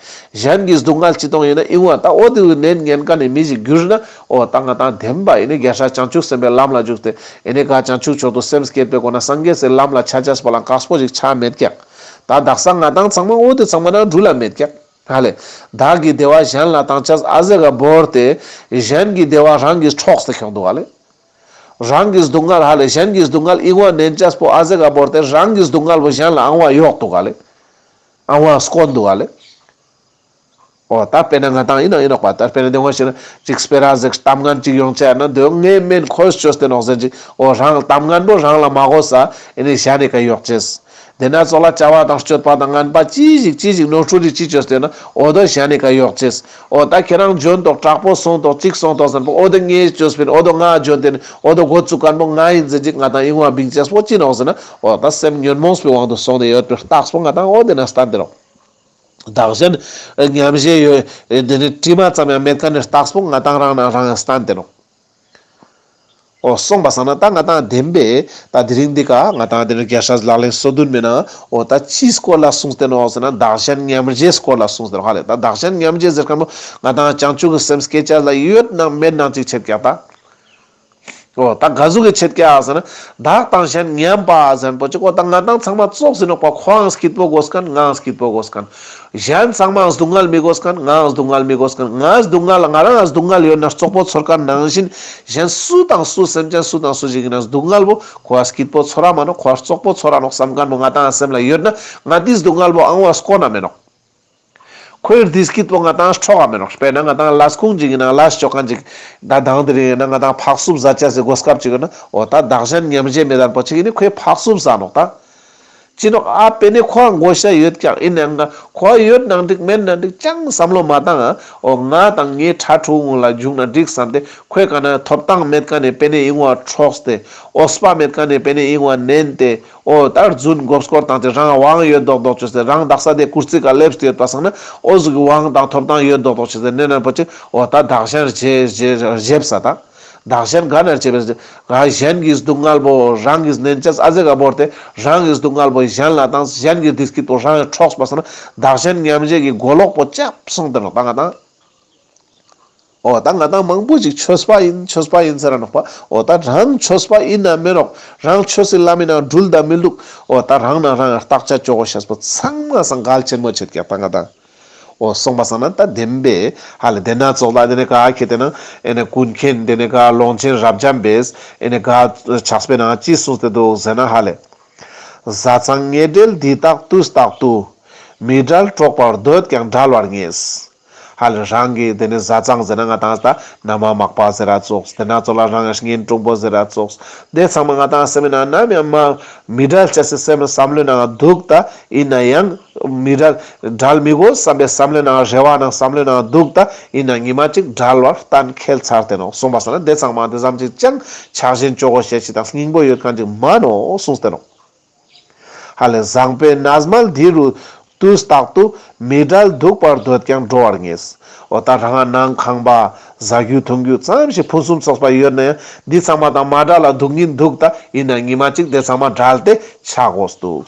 གཞན་གྱི་སྡུག་བསྔལ་ཅི་གཏོང་ཡིན་ན་ཨི་བོ་ད་འོ་དེ་བོ་ནན་ཉན་མཁན་ནི་མི་ཞིག་གྱུར་ན་འོ་ད་ང་དང་བདེན་པ་ཨི་ནི་རྒྱལ་སྲས་བྱང་ཆུབ་སེམས་དཔའི་ལམ་ལ་འཇུག་སྟེ་ཨི་ནི་ག་བྱང་ཆུབ་མཆོག་ཏུ་སེམས་བསྐྱེད་པའི་སྒོ་ནས་སངས་རྒྱས་སི་ལམ་ལ་ཆ་ཆས་པོ་ལ་དཀགས་པོ་ཞིག་ཆ་མེད་ཀྱག་ད་དག་ས་ང་དང་ཚང་མ་འོ་དེ་ཚང་མ་ན་འགྲུལ་ལ་མེད་ཀྱག་ཧ་ལེ། བདག་གི་བདེ་བ་གཞན་ལ་བཏང་ཅེས་ཨ་ཟེ་ག་བོར་ཏེ་གཞན་གྱི་བདེ་བ་རང་གིས་འཕྲོགས་ཏེ་ཁྱོང་འདུག་ཧ་ལེ། རང་གི་སྡུག་བསྔལ་ཧ་ལེ་གཞན་གྱི་སྡུག་བསྔལ་ཨི་བོ་ནན་ཅེས་པོ་ཨ་ཟེ་ག་བོར་ཏེ་རང་གི་སྡུག་བསྔལ་བོ་གཞན་ལ་ཨང་བ་གཡོག་འདུག་ཧ་ལེ། ཨང་བ་སྐོན་འདུག་ག་ལེ། འོ་ད་དཔེར་ན་ང་དང་ཡིན་ན་ཡིན་ནོག་པ། ད་དཔེར་ན་དེ་ངོ་ཤེས་ན་ཅིག་སྤེ་ར་ཟིག་གཏམ་ངན་ཅིག་ཡོང་ཆ་ཡ་ན་དེ་ངའི་སྨན་ཁོས་བཅོས་ཏེ་ནོག་ཟེར་ཅིག་འོ་རང་གཏམ་ངན་པོ་རང་ལ་མ་གོ་ས་ཨེ་ནི་གཞན་ནི་ཀ་གཡོག་ཅེས། དེ་ན་ཙོགས་ལ་བྱ་བ་དང་སྤྱོད་པ་དང་ངན་པ་ཅི་ཞིག་ཅི་ཞིག་ནོར་འཁྲུལ་ཅིག་ཅི་བཅོས་ཏེ་ན་འོ་དོ་གཞན་ནི་ཀ་གཡོག་ཅེས། འོ་ད་ཁྱེད་རང་འཇོན་ཏོག་དྲག་པོ་སོང་ཏོག་ཅིག་སོང་ཏོག་ཟེར་པོ་འོ་དོ་ངའི་བཅོས་པིན་འོ་དོ་ང་འཇོན་ཏེ་ནི་འོ་དོ་འགོ་བཙུགས་མཁན་པོ་ང་ཡིན་ཟེར་ཅིག་ང་དང་ཡིན་བ་བིང་ཅེས་པོ་ཅི་ནོག་ཟེར་ན་འོ་ད་སེམས་ཉོན་མོངས་པའི་དབང་དུ་སོང་སྟེ་ཡོད་པའི་རྟགས་པོ་ང་དང་འོ་དེ་ན་སྟན་ཏེ་རོགས། བདག་གཞན་མཉམ་བརྗེ་ཡོད། དེ་ནི་དྲི་མ་ཙམ་ཡང་མེད་མཁན་ནི་རྟགས་པོ་ང་དང་རང་ན་རང་ཡང་སྟན་ཏེ་ནོག་འོ་སོང་པ་སང་ན་ད་ང་དང་བདེན་པས་ད་དེ་རིང་འདི་ཀ་ང་དང་དེ་ནི་རྒྱལ་སྲས་ལག་ལེན་སོ་བདུན་མའི་ནང་འོ་ད་ཅིའི་སྐོར་ལ་གསུངས་ཏེ་ནོག་ཟེར་ན་བདག་གཞན་མཉམ་བརྗེའི་སྐོར་ལ་གསུངས་ཏེ་ནོག་ཧ་ལེ། ད་བདག་གཞན་མཉམ་བརྗེ་ཟེར་མཁན་པོ་ང་དང་བྱང་ཆུབ་ཀྱི་སེམས་སྐྱེ་ཅེས་ལ་ཡོད་ནང་མེད་ནང་ཅིག་ཆེད་ཀྱག་ད། འོ་ད་ག་ཟུག་གི་ཆེད་ཀྱག་ཟེར་ན། བདག་དང་གཞན་མཉམ་པ་ཟེར་པོ་ཅིག་འོ་ད་ང་དང་ཚང་མ་ཙོགས་ཟེར་ནོག་པ། ཁོའང་སྐྱིད་པོ་དགོས་མཁན་ངའང་སྐྱིད་པོ་དགོས་མཁན། གཞན་ཚང་མའང་སྡུག་བསྔལ་མི་དགོས་མཁན་ངའང་སྡུག་བསྔལ་མི་དགོས་མཁན། ང་སྡུག་བསྔལ་ང་རང་ང་སྡུག་བསྔལ་ཡོད་ན་རྩོག་པོ་ཚོར་མཁན་ནང་བཞིན་གཞན་སུ་དང་སུ་སེམས་ཅན་སུ་དང་སུ་ཞིག་ཡིན་ན་སྡུག་བསྔལ་བོ་ཁོ་ཨ་སྐྱིད་པོ་ཚོར་ར་མ་ནོག་ཁོ་ཨ་རྩོག་པོ་ཚོར་ར་ནོག་བསམ་མཁན་བོ་ང་དང་སེམས་ལ་ཡོད་ན་ང་དེའི་སྡུག་བསྔལ་བོ་ཨང་བ་སྐོར་ན་མེད་ནོག་ཁོའི་བདེ་སྐྱིད་པོ་ང་དང་འཕྲོག་ག་མེད་ནོག་དཔེར་ན་ང་དང་ལས་ཁུངས་ཅིག་ཡིན་ན་ལས་ཅོ་མཁན་ཅིག་ད་དང་དེ་རིང་ཡིན་ན་ང་དང་ཕག་སུབ་ཟ་ཅེས་སི་གོ་སྐབས་ཅིག་ཡོད་ན་འོ་ད་བདག་གཞན་མཉམ་བརྗེ་མེད་མཁན་པོ་ཅིག་ཡིན་ན་ཁོའི་ཕག་སུབ་ཟ་ནོག་ད། ཅི་ནོག་ཨ་དཔེ་ནི་ཁོའང་དགོས་ཤ་ཡོད་ཀྱག་ཡིན་ནའང་ཁོ་ཡོད་ནང་འགྲིག་མེད་ནང་འགྲིག་ཅང་བསམ་བློ་མ་བཏང་ང་འོ་ང་དང་ངའི་ཕྲུ་གུ་ལ་འཇུག་ན་འགྲིག་བསམ་སྟེ་ཁོའི་ཀ་ན་ཐོབ་ཐང་མེད་མཁན་ནི་དཔེ་ནི་ཡིན་བ་འཕྲོགས་ཏེ་འོས་པ་མེད་མཁན་ནི་དཔེ་ནི་ཡིན་བ་ནན་ཏེ། འོ་ད་རྫུན་མགོ་སྐོར་བཏང་སྟེ་རང་དབང་ཡོད་མདོག་མདོག་བཅོས་ཏེ་རང་དག་ས་དེ་ཀུར་སི་ཀ་སླེབས་ཏེ་ཡོད་པ་སང་ན་འོ་ཟུག་གི་དབང་དང་ཐོབ་ཐང་ཡོད་མདོག་མདོག་བཅོས་ཏེ་ནན་ན་པོ་ཅིག་འོ་ད་བདག་གཞན་བརྗེ་བརྗེ་བརྗེ་ས་ད། བདག་གཞན་ག་ནས་བརྗེ་བར་བརྗེ། ག་གཞན་གྱི་སྡུག་བསྔལ་བོ་རང་གིས་ནན་ཅེས་ཨ་ཟེ་ག་བོར་ཏེ་རང་གི་སྡུག་བསྔལ་བོ་གཞན་ལ་བཏང་གཞན་གྱི་བདེ་སྐྱིད་པོ་རང་གིས་འཕྲོགས་པ་སང་ན་བདག་གཞན་མཉམ་བརྗེ་གི་གོ་ལོག་པོ་ཅབ་སོང་སྟེ་ནོག་ད་ང་དང་། འོ་ད་ང་དང་མང་པོ་ཞིག་ཆོས་པ་ཡིན་ཆོས་པ་ཡིན་ཟེར་ར་ནོག་པ། འོ་ད་རང་ཆོས་པ་ཡིན་ན་མེད་ནོག། རང་ཆོས་སི་ལམ་མི་ནང་འགྲུལ་ད་མི་འདུག། འོ་ད་རང་ན་རང་བརྟག་དཔྱད་ཅོ་གོ་ཤེས་པོ་ཚང་མ་སང་གལ་ཆེན་མོ་ཆེད་ཀྱག་ད་ང་དང་། འོ་སོང་པ་སང་ན་ད་བདེན་པས་ཧ་ལེ་དེ་ན་ཙོགས་ལ་དེ་ནས་ག་ཁེ་དེ་ན་ཨེ་ནས་ཀུན་མཁྱེན་དེ་ནས་ག་ཀློང་ཆེན་རབ་འབྱམས་པས་ཨེ་ནས་ག་ཕྱག་དཔེ་ནང་ཅི་གསུངས་ཏེ་འདུག་ཟེར་ན་ཧ་ལེ། བཟའ་ཚང་ཉེ་འབྲེལ་འདི་དག་དུས་རྟག་ཏུ། མི་འབྲལ་གྲོགས་པར་འདོད་ཀྱང་འབྲལ་བར་ངེས། ཧ་ལེ་རང་གི་དེ་ནས་བཟའ་ཚང་ཟེར་ན་ང་དང་ད་ན་མ་མག་པ་ཟེར་ར་ཙོགས། དེ་ན་ཙོགས་ལ་རང་གི་གཉེན་དྲུང་པོ་ཟེར་ར་ཙོགས། དེ་ཚང་མ་ང་དང་སེམས་ནང་ནམ་ཡང་མ་མི་འབྲལ་ཅེས་སི་སེམས་བསམ་བློའི་ནང་འདུག་ད་ཡིན་ན་ཡང་མི་འབྲལ་འབྲལ་མི་དགོས་བསམ་པའི་བསམ་བློའི་ནང་རེ་བ་ནང་བསམ་བློའི་ནང་འདུག་ད་ཡིན་ན་ཉི་མ་གཅིག་འབྲལ་བར་གཏན་འཁེལ་ཚར་ཏེ་ནོག། སོང་པ་སང་ན་དེ་ཚང་མ་དེ་ཙམ་ཅིག་ཅང་ཆགས་ཞེན་ཅོ་གོ་ཤེས་ཅིག་དང་སྙིང་པོ་ཡོད་མཁན་ཅིག་མ་ནོག་གསུངས་ཏེ་ནོག། ཧ་ལེ་བཟང་པོའི་རྣལ་མ་འདི་རུ་དུས་རྟག་ཏུ། མི་འབྲལ་འདུག་པར་འདོད་ཀྱང་འགྲོ་བར་ངེས། འོ་ད་རང་ནང་ཁང་པ་བཟའ་རྒྱུ་འཐུང་རྒྱུ་ཙམ་ཞིག་ཕུན་སུམ་ཚོགས་པ་ཡོད་ན་ཡང་འདི་ཚང་མ་དང་མ་འབྲལ་ལ་འདུག་ཉིན་འདུག་ད་ཡིན་ན་ཉི་མ་གཅིག་དེ་ཚང་མ་འབྲལ་ཏེ་ཆ་དགོས་འདུག།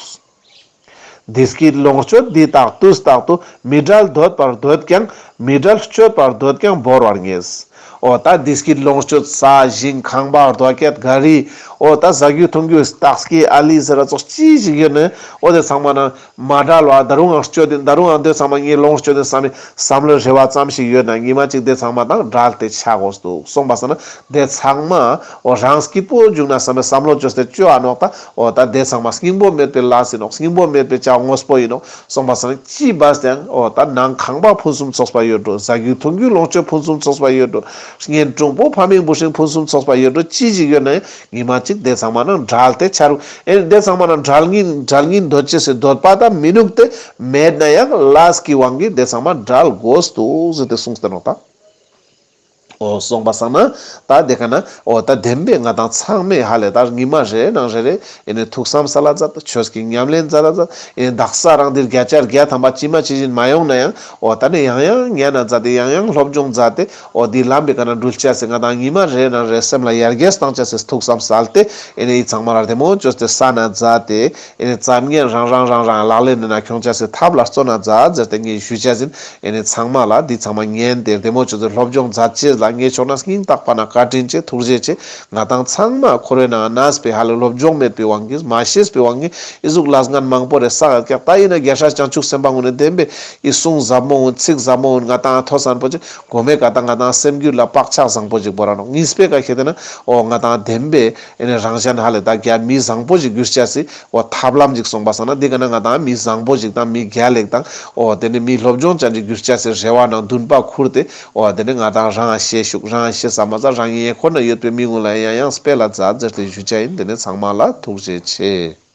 བདེ་སྐྱིད་ལོངས་སྤྱོད་འདི་དག་དུས་རྟག་ཏུ། མི་འབྲལ་འདོད་པར་འདོད་ཀྱང་། མི་འབྲལ་སྤྱོད་པར་འདོད་ཀྱང་བོར་བར་ངེས། འོ་ད་བདེ་སྐྱིད་ལོངས་སྤྱོད་ས་ཞིང་ཁང་པ་རྡོ་སྐྱེད་ག་རི། འོ་ད་བཟའ་རྒྱུ་འཐུང་རྒྱུ་སྟག་སྐྱེས་ཨ་ལི་ཟེར་ར་ཙོགས་ཅི་ཞིག་ཡོད་ན་འོ་དེ་ཚང་མ་ན་མ་འབྲལ་བ་ད་རུང་ཡང་སྤྱོད་དེ་ད་རུང་ཡང་དེ་ཚང་མ་ངས་ལོངས་སྤྱོད་དེ་བསམ་མི་བསམ་བློའི་རེ་བ་ཙམ་ཞིག་ཡོད་ན་ཉི་མ་གཅིག་དེ་ཚང་མ་དང་འབྲལ་ཏེ་ཆ་དགོས་འདུག། སོང་པ་སང་ན་དེ་ཚང་མ་འོ་རང་སྐྱིད་པོ་འཇུག་ན་བསམ་པའི་བསམ་བློ་བཅོས་ཏེ་བཅོ་ཨ་ནོག་ད། འོ་ད་དེ་ཚང་མ་སྙིང་པོ་མེད་པའི་ལས་ཡིན་ནོག། སྙིང་པོ་མེད་པའི་ཅ་དངོས་པོ་ཡིན་ནོག། སོང་པ་སང་ཅི་བས་ཀྱང་འོ་ད་ནང་ཁང་པ་ཕུན་སུམ་ཚོགས་པ་ཡོད་འགྲོ། བཟའ་རྒྱུ་འཐུང་རྒྱུ་ལོངས་སྤྱོད་ཕུན་སུམ་ཚོགས་པ་ཡོད་འགྲོ། གཉེན་དྲུང་པོ་ཕ་མིང་བུ་སྲིང་ཕུན་སུམ་ཚོགས་པ་ཡོད་འགྲོ། ཅི་ཞིག་ཡོད་ན་ཡང་ཉི་མ་གཅིག་དེ་ཚང་མ་ནང་འབྲལ་ཏེ་ཆ་རུག། ཨེ་དེ་ཚང་མ་ནང་འབྲལ་ངིན་འབྲལ་ངིན་འདོད་ཅེས་སི་འདོད་པ་དང་མི་ནུག་སྟེ་མེད་ན་ཡང་ལས་ཀྱི་དབང་གིས་དེ་ཚང་མ་འབྲལ་དགོས་འདུག་ཟེར་ཏེ་གསུངས་ཏེ་ནོག་ད། འོ་སོང་པ་སང་ན་ད་དེ་ཀ་ན་འོ་ད་བདེན་པའི་ང་དང་ཚང་མས་ཧ་ལེ་ད་ཉི་མ་རེ་ནང་རེ་རེ་ཨེ་ནི་ཐུགས་བསམ་སལ་ལ་མཛད། ཆོས་ཀྱི་ཉམས་ལེན་མཛད་ལ་མཛད། ཨེ་ནི་དག་ས་རང་འདིར་བརྒྱ་ཆ་བརྒྱ་ཐམ་པ་ཅི་མ་ཅི་བཞིན་མ་ཡོང་ན་ཡང་འོ་ད་ནི་ཡང་ཡང་ཉན་ན་མཛད་དེ་ཡང་ཡང་སློབ་སྦྱོང་མཛད་དེ་འོ་འདི་ལམ་པའི་ཀ་ན་འགྲུལ་ཅེས་སི་ང་དང་ཉི་མ་རེ་ནང་རེ་སེམས་ལ་ཡར་རྒྱས་བཏང་ཅེས་སི་ཐུགས་བསམ་སལ་ཏེ་ཨེ་ནི་འི་ཚང་མ་ལ་བདེ་མོ་བཅོས་ཏེ་སལ་ན་མཛད་དེ། ཨེ་ནི་ཙམ་ངན་རང་རང་རང་རང་ལག་ལེན་ནི་ན་ཁྱོང་ཅེས་སི་ཐབས་ལ་བརྩོན་ན་མཛད་ཟེར་ཏེ་ངས་ཞུ་ཅེས་ཡིན། ཨེ་ནི་ཚང་མ་ལ་འདི་ཚང་མ་ཉན་ཏེ་བདེ་མོ་བཅོས་ཏེ་སློབ་སྦྱོང་མཛད་ཅེས་ལ་ངས་ཕྱོགས་ནས་སྙིང་ཐག་པ་ནས་བཀའ་དྲིན་ཆེ་ཐུགས་རྗེ་ཆེ། ང་དང་ཚང་མ་འཁོར་བའི་ནང་གནས་པའི་ཧ་ལེ་སློབ་སྦྱོང་མེད་པའི་དབང་གིས་མ་ཤེས་པའི་དབང་གིས་འི་ཟུག་ལས་ངན་མང་པོ་རེ་བསགས་ཀྱག། ད་ཡིན་ན་རྒྱལ་སྲས་བྱང་ཆུབ་སེམས་དཔའ་ངུན་ནི་བདེན་པའི་འི་གསུང་ཟབ་མོ་འུན་ཚིག་ཟབ་མོ་འུན་ང་དང་ཐོས་སན་པོ་ཅིག་གོ་མེ་ཀ་ད་ང་དང་སེམས་རྒྱུད་ལ་བག་ཆགས་བཟང་པོ་ཅིག་བོར་ར་ནོག། གཉིས་པའི་ཀ་ཁེ་ཏེ་ན་འོ་ང་དང་བདེན་པའི་ཨེ་ནི་རང་གཞན་ཧ་ལེ་ད་རྒྱ་མི་བཟང་པོ་ཞིག་འགྱུར་ཅེས་སི་འོ་ཐབས་ལམ་ཞིག་སོང་པ་སང་ན་འདི་ཀ་ན་ང་དང་མི་བཟང་པོ་ཞིག་དང་མི་རྒྱལ་ལེགས་དང་འོ་དེ་ནི་མི་སློབ་སྦྱོང་ཅན་ཞིག་འགྱུར་ཅེས་སི་རེ་བ་ནང་འདུན་པ་ཁུར་ཏེ་འོ་དེ་ནི་ང་དང་རང་ཤེས་ཤུགས་རང་ཤེས་ས་མ་ཚ་རང་ཉེ་འཁོར་ན་ཡོད་པའི་མི་ངུན་ལ་ཡང་ཡང་སྤེལ་ལ་མཛད་ཟེར་ཏེ་ཞུ་ཅེས་ཡིན། དེ་ནི་ཚང་མ་ལ་ཐུགས་རྗེ་ཆེ།